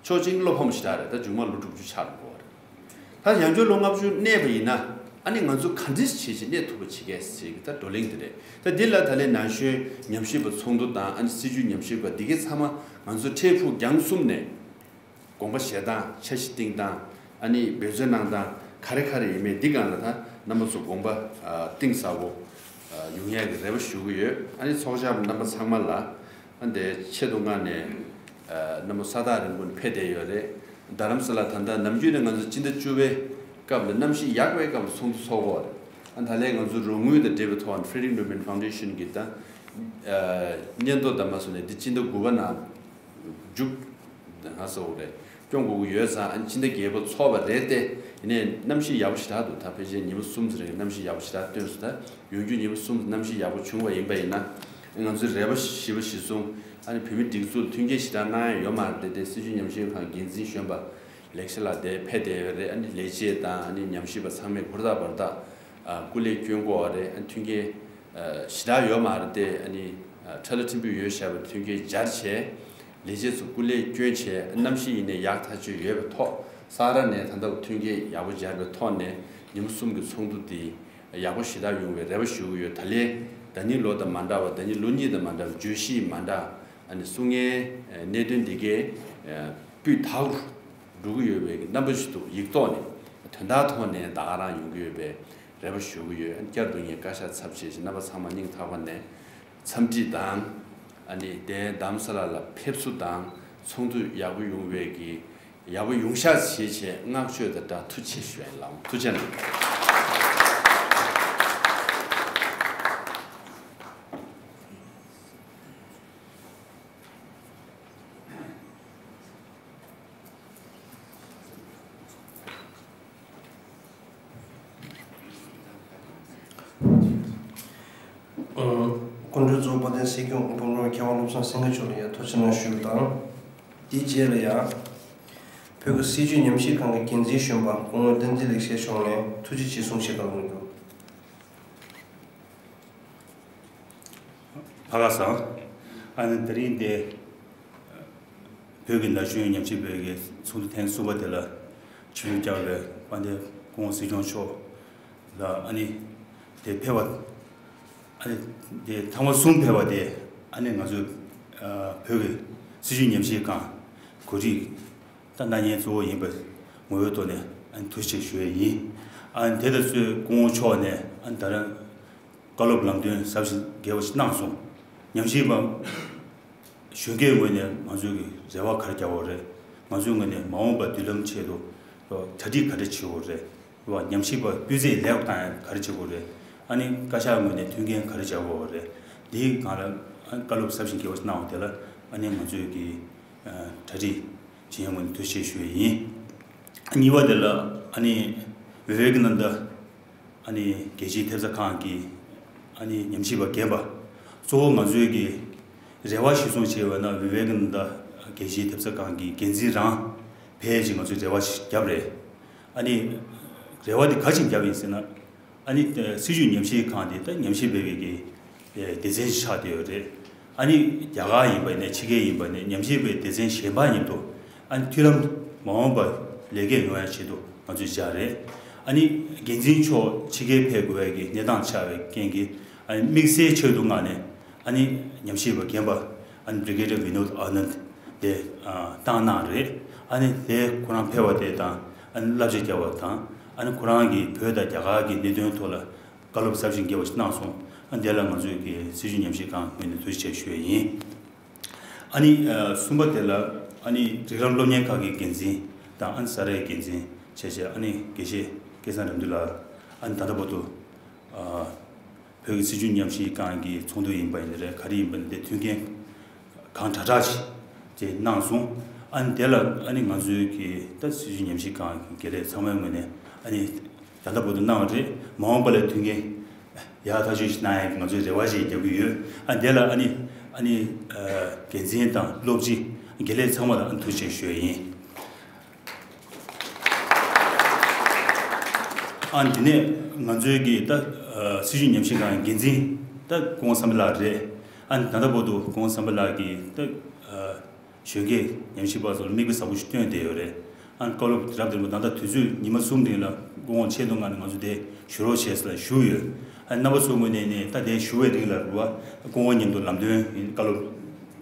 ཕྱོགས་གཅིག་བློ་ཕམ་ཞེ་དྲག་རེད། ད་མཇུག་མ་ལོ་དྲུག་ཅུ་ཆགས་འགྲོ་གི་རེད། ད་ཡང་བསྐྱར་ལོ་ལྔ་བཅུ་གནས་པ་ཡིན་ན་ཨ་ནི་ང་ཚོ་ག་འདྲས་བྱས་བྱས་གནས་ཐུབ་པ་བྱེད་མཁན་ཟེར་གི་ད་བགྲོ་གླེང་དེ་རེད། ད་འདི་ལ་ད་ལན་ན་གཞོན་ཉམས་ཞིབ་པ་ཚོགས་འདུ་དང་ཨ་ནི་སྲིད་བྱུས་ཉམས་ཞིབ་པ་འདི་གའི་ཚང་མ་ང་ཚོ་འཕྲལ་ཕུགས་རྒྱང་གསུམ་ནས་དགོངས་པ་བཞེས་སྟངས་འཆར་གཞི་བཏིང་སྟངས་ཨ་ནི་འབད་བརྩོན་གནང་སྟངས་ག་རེ་ག་རེ་ཡིན་མིན་འདི་སྒང་ལ་ད་རྣམ་པ་ཚོ་དགོངས་པ་ཨ་གཏིང་ཟབ་པོ་ཨ་ཡོང་ཡས་ཀྱི་རེ་བ་ཞུ་གི་ཡོད། ཨ་ནི་ཚོགས་བཅར་བ་རྣམ་པ་ཚང་མ་ལ། ཨ་འདི་ཆེད་དུ་མངགས་ནས་ཨ་རྣམ་པ་ས་ཐག་རིང་པོ་ནས་ཕེབས་བསྡད་ཡོད་རེད། རྡ་རམ་ས་ལ་ད་ལྟ་ནམ་རྒྱུན་ནས་ང་ཚོ་སྤྱི་ཟླ་བཅུ་པའི་སྐབས་ལ་གནམ་གཤིས་ཡག་པའི་སྐབས་ལ་ཚོགས་འདུ་ཚོགས་ཀྱི་ཡོད་རེད། ཨ་ད་ལན་ང་ཚོ་རོགས་དངུལ་དང་འབྲེལ་བའི་ཐོག་ནས་Frederick Newman Foundation གི་ད་ ཨ་སྙན་ཐོ་དང་མ་སོང་ནས་འདི་སྤྱི་ཟླ་དགུ་པ་ནང་མཇུག་ང་སོགས་རེད། སྐྱོང་དགོས་ཀྱི་ཡོད་ཙང་ཨ་ནི་སྤྱི་ཟླ་བརྒྱད་པ་ཚོགས་པ་རེད་དེ། ཡིན་ནའི་གནམ་གཤིས་ཡག་པོ་ཞེ་དྲག་འདུག་ད་ཕལ་ཆེར་ཉི་མ་གསུམ་ཙམ་རེད། གནམ་གཤིས་ཡག་པོ་ཞེ་དྲག་སྟོན་སོང་། ད་ཡོང་རྒྱུ་ཉི་མ་གསུམ་གནམ་གཤིས་ཡག་པོ་བྱུང་བ་ཡིན་པ་ཡིན་ན། ང་ཚོའི་རེ་བ་ཞིབ་པ་གཞིར་བཟུང་ཨ་ནི་བོད་མི་སྒྲིག་འཛུགས་ལ་མཐུན་རྐྱེན་ཞེ་དྲག་གནང་ཡ་ཡོད་མ་རེད་དེ། དེ་སྲིད་བྱུས་ཉམས་ཞིབ་ཁང་འགན་འཛིན་གཞོན་པ་ལེགས་བཤད་ལགས་དེ་ཕེབས་བསྡད་ཡོད་རེད། ཨ་ནི་ལས་བྱེད་དང་ཨ་ནི་ཉམས་ཞིབ་པ་ཚང་མས་ཧུར་ཐག་འབད་ཐག་ཨ་སྐུ་ལས་བསྐྱོན་དགོས་པ་རེད། ཨ་ནི་མཐུན་རྐྱེན་ཨ་ཞེ་དྲག་ཡོད་མ་རེད་དེ། ཨ་ནི་ཨ་ཁྲ་ལ་ཕྲན་བུ་ཡོད་བཞག་པའི་མཐུན་རྐྱེན་སྦྱར་བྱས། ལས་བྱེད་ཚོ་སྐུ་ལས་བསྐྱོན་བྱས། གནམ་གཤིས་ཡིན་ནའི་ཡག་ཐག་ཆོད་ཡོད་པའི་ཐོག་ས་ར་ནས་ད་ལྟ་བར་མཐུན་རྐྱེན་ཡག་པོ་སྦྱར་བའི་ཐོག་ནས་ཉིན་མོ་གསུམ་གྱི་ཚོགས་འདུ་འདི་ཡག་པོ་ཞེ་དྲག་ཡོང་བའི་རེ་བ་ཞུ་གི་ཡོད། ད་ལན་ད་ནི་ལོ་དང་མ་འདྲ་བ། ད་ནི་ལོ་གཉིས་དང་མ་འདྲ་བ། བརྗོད་གཞི་མ་འདྲ། ཨ་ནི་གསུང་ངའི་གནད་དོན་འདི་གའི་སྤུས་དག་རུ་འགྲོ་གི་ཡོད་པའི་རྣམ་པ་ཞིག་འདུག་ཡིག་ཐོག་ནས་དོན་དག་ཐོག་ནས་ད་ག་རང་ཡོང་གི་ཡོད་པའི་རེ་བ་ཞུ་གི་ཡོད། བསྐྱར་དུ་ངས་བཀའ་ཤག་ཚབ་བྱས་ཤིང་རྣམ་པ་ཚང་མ་སྙིང་ཐག་པ་ནས་འཚམས་འདྲི་དང་། ཨ་ནི་དེ་རྡ་རམ་ས་ལ་ལ་ཕེབས་བསུ་དང་ཚོགས་འདུ་ཡག་པོ་ཡོང་བའི་གི་ཡག་པོ་ཡོང་ཤག་བྱེད་ཆེད་བསྔགས་བརྗོད་དང་སྦྲགས་ཐུགས་རྗེ་ཆེ་ཞུ་ཡ་ལགས། ཐུགས་རྗེ་གནང་། སྐུ་མགྲོན་གཙོ་བོ་དཔལ་ལྡན་སྲིད་སྐྱོང་འབུམ་རམས་མཁས་དབང་བློ་བཟང་སེང་གེ་མཆོག་ལ་ཡང་ཐུགས་རྗེ་གནང་ཞུ་བ་དང་། དེའི་རྗེས་ལ་ཡང་བོད་ཀྱི་སྲིད་བྱུས་ཉམས་ཞིབ་ཁང་གི་འགན་འཛིན་གཞོན་པ་སྐུ་ངོ་བསྟན་འཛིན་ལེགས་བཤད་མཆོག་ནས་ཐུགས་རྗེ་ཆེ་གསུང་བཤད་གནང་རྒྱུ། ཕ་ག་སང་། ཨ་ནི་དེ་རིང་འདི་བོད་ཀྱི་ན་གཞོན་ཉམས་ཞིབ་པའི་གི་ཚོགས་འདུ་ཐེངས་གསུམ་པ་དེ་ལ་ཆིབས་བསྒྱུར་བསྐྱངས་པའི་དཔལ་ལྡན་སྐུ་ངོ་སྲིད་སྐྱོང་མཆོག་ལ། ཨ་ནི་དེ་ཕེབས་པ། ཨ་ནི་དེ་ཐེངས་མ་གསུམ་ཕེབས་པ་དེ་ཨ་ནི་ང་ཚོའི་ཨ་བོད་ཀྱི་སྲིད་བྱུས་ཉམས་ཞིབ་ཁང་གོ་སྒྲིག་ད་གནང་མཁན་གཙོ་བོ་ཡིན་པའི་ངོ་བོའི་ཐོག་ནས་ཨ་ནི་ཐུགས་རྗེ་ཆེ་ཞུ་ཡས་ཡིན། ཨ་ནི་དེ་དང་གཙོས་སྐུ་ངོ་མཆོག་ནས་ཨ་ནི་ད་རང་བཀའ་སློབ་ལམ་སྟོན་ཟབ་ཞིང་རྒྱས་པ་ཞིག་གནང་སོང་། ཉམས་ཞིབ་པ་གཞོན་སྐྱེས་ངོས་ནས་ང་ཚོའི་གི་རེ་བ་ག་རེ་རྒྱག་དགོས་རེད། ང་ཚོའི་ངོས་ནས་མ་འོངས་པ་མདུན་ལམ་ཆེད་དུ་གྲ་སྒྲིག་ག་རེ་བྱེད་དགོས་རེད། རེད་བ། ཉམས་ཞིབ་པ་སྤུས་ཚད་ལེགས་པ་བཏང་ཡ་ག་རེ་བྱེད་དགོས་རེད། ཨ་ནི་བཀའ་ཤག་ངོས་ནས་མཐུན་རྐྱེན་ག་རེ་སྦྱར་དགོས་རེད། འདིའི་སྒང་ལ་ཨ་ནི་བཀའ་སློབ་ཟབ་ཞིང་རྒྱས་པ་ཞིག་གནང་བ་དེ་ལ་ཨ་ནི་ང་ཚོའི་གི་ཨ་གྲ་སྒྲིག་བྱེད་མཁན་ངོས་ནས་ཐུགས་རྗེ་ཆེ་ཞུ་ཡས་ཡིན། གཉིས་པ་དེ་ལ་ཨ་ནི་བི་ཝེ་ཀ་ནན་ད་ཨ་ནི་རྒྱལ་སྤྱིའི་ཐེབས་རྩ་ཁང་གི་ཨ་ནི་ཉམས་ཞིབ་པ་རྒན་པ། གཙོ་བོ་ང་ཚོའི་གི་རེ་བ་གཞིར་བཟུང་བྱས་པ་ན་བི་ཝེ་ཀ་ནན་ད་རྒྱལ་སྤྱིའི་ཐེབས་རྩ་ཁང་གི་འགན་འཛིན་རང་ཕེབས་ཅིག་ང་ཚོས་རེ་བ་ཞིག་བརྒྱབ་རེད། ཨ་ནི་རེ་བ་དེ་ག་ཅིག་བརྒྱབ་ཡིན་ཟེར་ན། ཨ་ནི་སྲིད་བྱུས་ཉམས་ཞིབ་ཁང་དེ་ད་ཉམས་ཞིབ་པའི་གི་སྡེ་ཚན་ཞིག་ཆགས་བསྡད་ཡོད་རེད། ཨ་ནི་རྒྱ་གར་ཡིན་པ་ནས་ཕྱི་རྒྱལ་ཡིན་པ་ནས་ཉམས་ཞིབ་པའི་སྡེ་ཚན་གཞན་པ་མཉམ་དུ་ཨ་ནི་མཐུན་ལམ་མ་འོངས་པར་ལེགས་སྐྱེས་ཡོང་ཡ་ཆེད་དུ་ང་ཚོས་བྱས་རེད། ཨ་ནི་འགན་འཛིན་མཆོག་ཕྱི་རྒྱལ་ཕེབས་དགོས་པའི་གི་གནས་སྟངས་ཆགས་པའི་རྐྱེན་གྱིས་ཨ་ནི་དམིགས་བསལ་ཆེད་དུ་མངགས་ནས་ཨ་ནི་ཉམས་ཞིབ་པ་རྒན་པ་ཨ་ནི་Brigadier Vinod Anand དེ་ཨ་བཏང་གནང་རེད། ཨ་ནི་དེ་ཁོ་རང་ཕེབས་པ་དེ་དང་ཨ་ནི་བསླབ་བྱ་བརྒྱབ་པ་དང་ཨ་ནི་ཁོ་རང་གིས་བོད་དང་རྒྱ་གར་གྱི་གནད་དོན་ཐོག་ལ་བཀའ་སློབ་ཟབ་ཞིང་རྒྱས་པ་ཞིག་གནང་སོང་། ཨ་ནི་དེ་ལ་ང་ཚོས་ཀྱི་སྲིད་བྱུས་ཉམས་ཞིབ་ཁང་ངོས་ནས་ཐུགས་རྗེ་ཆེ་ཞུ་ཡས་ཡིན། ཨ་ནི་ཨ་གསུམ་པ་དེ་ལ་ཨ་ནི་སྒྲིག་ལམ་སློབ་གཉེར་ཁང་གི་འགན་འཛིན་དང་ཨ་ནི་ས་རའི་འགན་འཛིན་བྱས་བྱས་ཨ་ནི་དགེ་བཤེས་སྐལ་བཟང་རབ་འདུས་ལགས། ཨ་ནི་ད་ལྟ་བར་དུ་ཨ་བོད་ཀྱི་སྲིད་བྱུས་ཉམས་ཞིབ་ཁང་གི་ཚོགས་འདུ་ཡིན་པ་ཡིན་ནའི་རེད། ག་རེ་ཡིན་པ་ཡིན་ནའི་དེ་མཐུན་རྐྱེན་གང་དྲག་དྲག་ཅིག་ཅིག་གནང་སོང་། ཨ་ནི་དེ་ལ་ཨ་ནི་ང་ཚོའི་གི་ད་སྲིད་བྱུས་ཉམས་ཞིབ་ཁང་གི་དགེ་ལས་ཚང་མའི་ངོས་ནས་ཨ་ནི་ད་ལྟ་བར་དུ་གནང་བ་རེད། མ་འོངས་པ་ལ་མཐུན་རྐྱེན་ཡག་ཐག་ཆོད་ཅིག་གནང་ཡག་གི་ང་ཚོས་རེ་བ་ཞིག་རྒྱག་གི་ཡོད། ཨ་ནི་དེ་ལ་ཨ་ནི་ཨ་ནི་ཨ་འགན་འཛིན་དང་སློབ་སྤྱི་དགེ་ལས་ཚང་མ་ལ་ཨ་ནི་ཐུགས་རྗེ་ཆེ་ཞུ་ཡས་ཡིན། ཨ་འདི་ནས་ང་ཚོའི་གི་ད་ཨ་སྲིད་བྱུས་ཉམས་ཞིབ་ཁང་འགན་འཛིན་ད་སྐུ་ངོ་བསམ་འཕེལ་ལགས་རེད། ཨ་ད་ལྟ་བར་དུ་སྐུ་ངོ་བསམ་འཕེལ་ལགས་ཀྱིས་ད་ཨ་གཞོན་སྐྱེས་ཉམས་ཞིབ་པ་ཚོར་མིག་དཔེ་བཟང་པོ་ཞིག་སྟོན་བསྡད་ཡོད་རེད། ཨ་བཀའ་སློབ་རབ་དང་རིམ་པ་ད་ལྟ་དུས་ཚོད་ཉི་མ་གསུམ་རིང་ལ་སྐུ་ངོ་ཆེད་དུ་མངགས་ནས་ང་ཚོ་དེ་ཞུ་རོགས་བྱས་ཟེར་ཞུས་ཡོད། ཨ་རྣམ་པ་ཚོའི་ངོས་ནས་ནས་ད་དེ་ཞུ་བའི་རིང་ལ་རུ་བ་སྐུ་ངོ་མཉམ་དུ་ལམ་སྟོན་བཀའ་སློབ་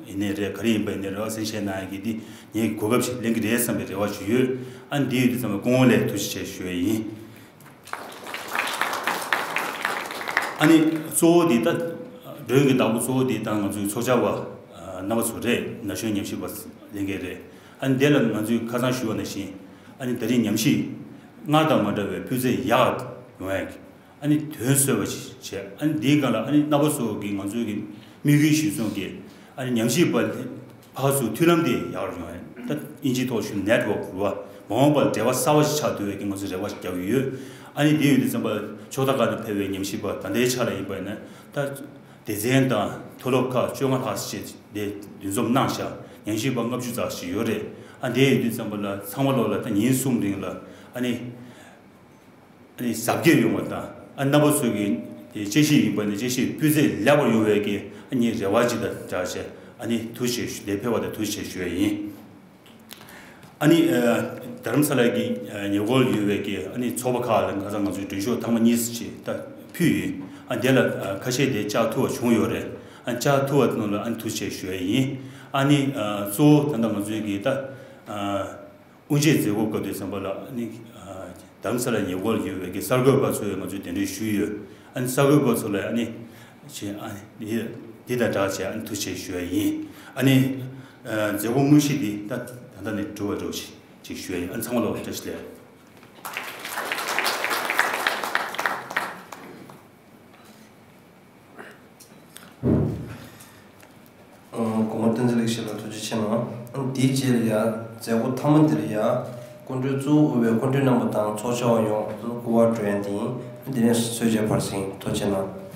ཡིན་ནའི་རེད། ག་རེ་ཡིན་པ་ཡིན་ནའི་རེད། བ་གསན་བཞེས་གནང་ཡག་གི་འདི་ངེད་ཀྱི་གོ་སྐབས་ཤིག་ལེན་གྱི་རེད་བསམ་པའི་རེ་བ་ཞུ་ཡོད། ཨ་འདི་ཡོད་དུས་ཙམ་པ་སྐུ་ངོ་ལ་ཐུགས་རྗེ་ཆེ་ཞུ་ཡས་ཡིན། ཨ་ནི་གཙོ་བོ་འདི་ད་མགྲོན་གྱི་བདག་པོ་གཙོ་བོ་འདི་ད་ང་ཚོའི་ཚོགས་བཅར་བ་རྣམ་པ་ཚོ་རེད། ན་གཞོན་ཉམས་ཞིབ་པ་ལྷན་རྒྱས་རེད། ཨ་ནི་དེ་ལ་ང་ཚོས་ཁ་སང་ཞུས་པ་ནང་བཞིན་ཨ་ནི་ད་རེས་ཉམས་ཞིབ་སྔར་དང་མ་འདྲ་བའི་སྤུས་ཚད་ཡག་ཡོང་ཡག་གི་ཨ་ནི་དོན་གསོས་པ་ཞིག་བྱས། ཨ་ནི་འདིའི་སྒང་ལ་ཨ་ནི་རྣམ་པ་ཚོ་གིས་ང་ཚོའི་གི་ དམིགས་ཡུལ་གཞིར་བཟུང་གིས་ཨ་ནི་ཉམས་ཞིབ་པ་ཕར་ཚུར་མཐུན་ལམ་དེ་ཡག་རུ་ཡོང་ཡ། ད་ཨིན་ཇིའི་ཐོག་ཞུ་network རུ་བ་མ་འོངས་པར་འབྲེལ་བ་གསར་བ་ཞིག་ཆགས་ཐུབ་པའི་གི་ང་ཚོས་རེ་བ་ཞིག་རྒྱག་གི་ཡོད། ཨ་ནི་དེ་ཡོད་དུས་ཙམ་པ་ཕྱོགས་མཐའ་ཁག་ནས་ཕེབས་པའི་ཉམས་ཞིབ་པ་ད་ལྟའི་ཆ་ལ་ཡིན་པ་ཡིན་ན་ད་སྡེ་ཚན་དང་མཐོ་སློབ་ཁག་བཅོ་ལྔ་ལྷག་ཅིག་དེ་འདུ་འཛོམས་གནང་ཤག་ཉམས་ཞིབ་པ་ལྔ་བཅུ་ཙམ་ཞིག་ཡོད་རེད། ཨ་དེ་ཡོད་དུས་ཙམ་པ་ལ་ཚང་མ་ལོག་ལ་ད་ཉིན་གསུམ་རིང་ལ་ཨ་ནི། ཨ་ནི་གཟབ་རྒྱས་ཡོང་བ་དང་། ཨ་རྣམ་པ་ཚོ་གི་དེ་དཔྱད་ཞིབ་ཡིན་པ་ནི་དཔྱད་ཞིབ་སྤུས་ཚད་ལེགས་པར་ཡོང་བའི་གི་ཨ་ནི་རེ་བ་ཅིག་དང་སྦྲགས་བྱས་ཨ་ནི་ཐུགས་རྗེ་ཆེ་ཞུ། དེ་ཕེབས་པ་དང་ཐུགས་རྗེ་ཆེ་ཞུ་ཡ་ཡིན། ཨ་ནི་ཨ་རྡ་རམ་ས་ལ་གི་ཨ་ཉེ་འཁོར་ཡོད་པའི་གི་ཨ་ནི་ཚོགས་པ་ཁག་ལ་ཁ་སང་ང་ཚོས་མགྲོན་ཤོག་ཐེངས་མ་གཉིས་ཅིག་ད་ཕུལ་ཡོད། ཨ་དེ་ལ་ཨ་ཁ་ཤས་དེ་བཅར་ཐུབ་པ་བྱུང་ཡོད་རེད། ཨ་བཅར་ཐུབ་པ་རྣམས་ལ་ཨ་ནི་ཐུགས་རྗེ་ཆེ་ཞུ་ཡ་ཡིན། ཨ་ནི་ཨ་གཙོ་བོ་ད་ལྟ་ང་ཚོའི་གི་ད་ཨ། དབུ་འབྱེད་མཛད་སྒོ་སྐབས་དུས་ཙམ་པ་ལ་ཨ་ནི་ཨ་རྡ་རམ་ས་ལ་ཉེ་འཁོར་ཡོད་པའི་གི་གསར་འགོད་པ་ཚོས་ང་ཚོས་གདན་འདྲེན་ཞུས་ཡོད། ཨ་ནི་གསར་འགོད་པ་ཚོ་ལ་ཨ་ནི་ཆེ་ཨ་ནི་འདི་དང་སྦྲགས་བྱས་ཨ་ནི་ཐུགས་རྗེ་ཆེ་ཞུ་ཡ་ཡིན། ཨ་ནི་ཨ་མཛད་སྒོ་དངོས་གཞི་འདི་ད་ད་ལྟ་ནས་གྲུབ་པ་འགྲོ་ཞིག་ཅིག་ཞུ་ཡ་ཡིན། ཨ་ནི་ཚང་མ་ལ་བཀྲ་ཤིས་བདེ་ལེགས། ཨ་གོང་མ་བསྟན་འཛིན་ལེགས་བཤད་ལ་ཐུགས་རྗེ་ཆེ་གནང་། ཨ་དེའི་རྗེས་ལ་ཡང་མཛད་སྒོ་མཐའ་མ་འདི་ལ་ཡང་སྐུ་མགྲོན་གཙོ་བོ་དབུས་པའི་སྐུ་མགྲོན་རྣམ་པ་དང་ཚོགས་བཅར་བ་ཡོངས་སྐུ་དབར་སྒྲོན་ཡན་དེ་ཡིན། ཨ་དེ་ནས་གསོལ་ཇ་ཕར་ཕྱིན། ཐུགས་རྗེ་ཆེ་གནང་།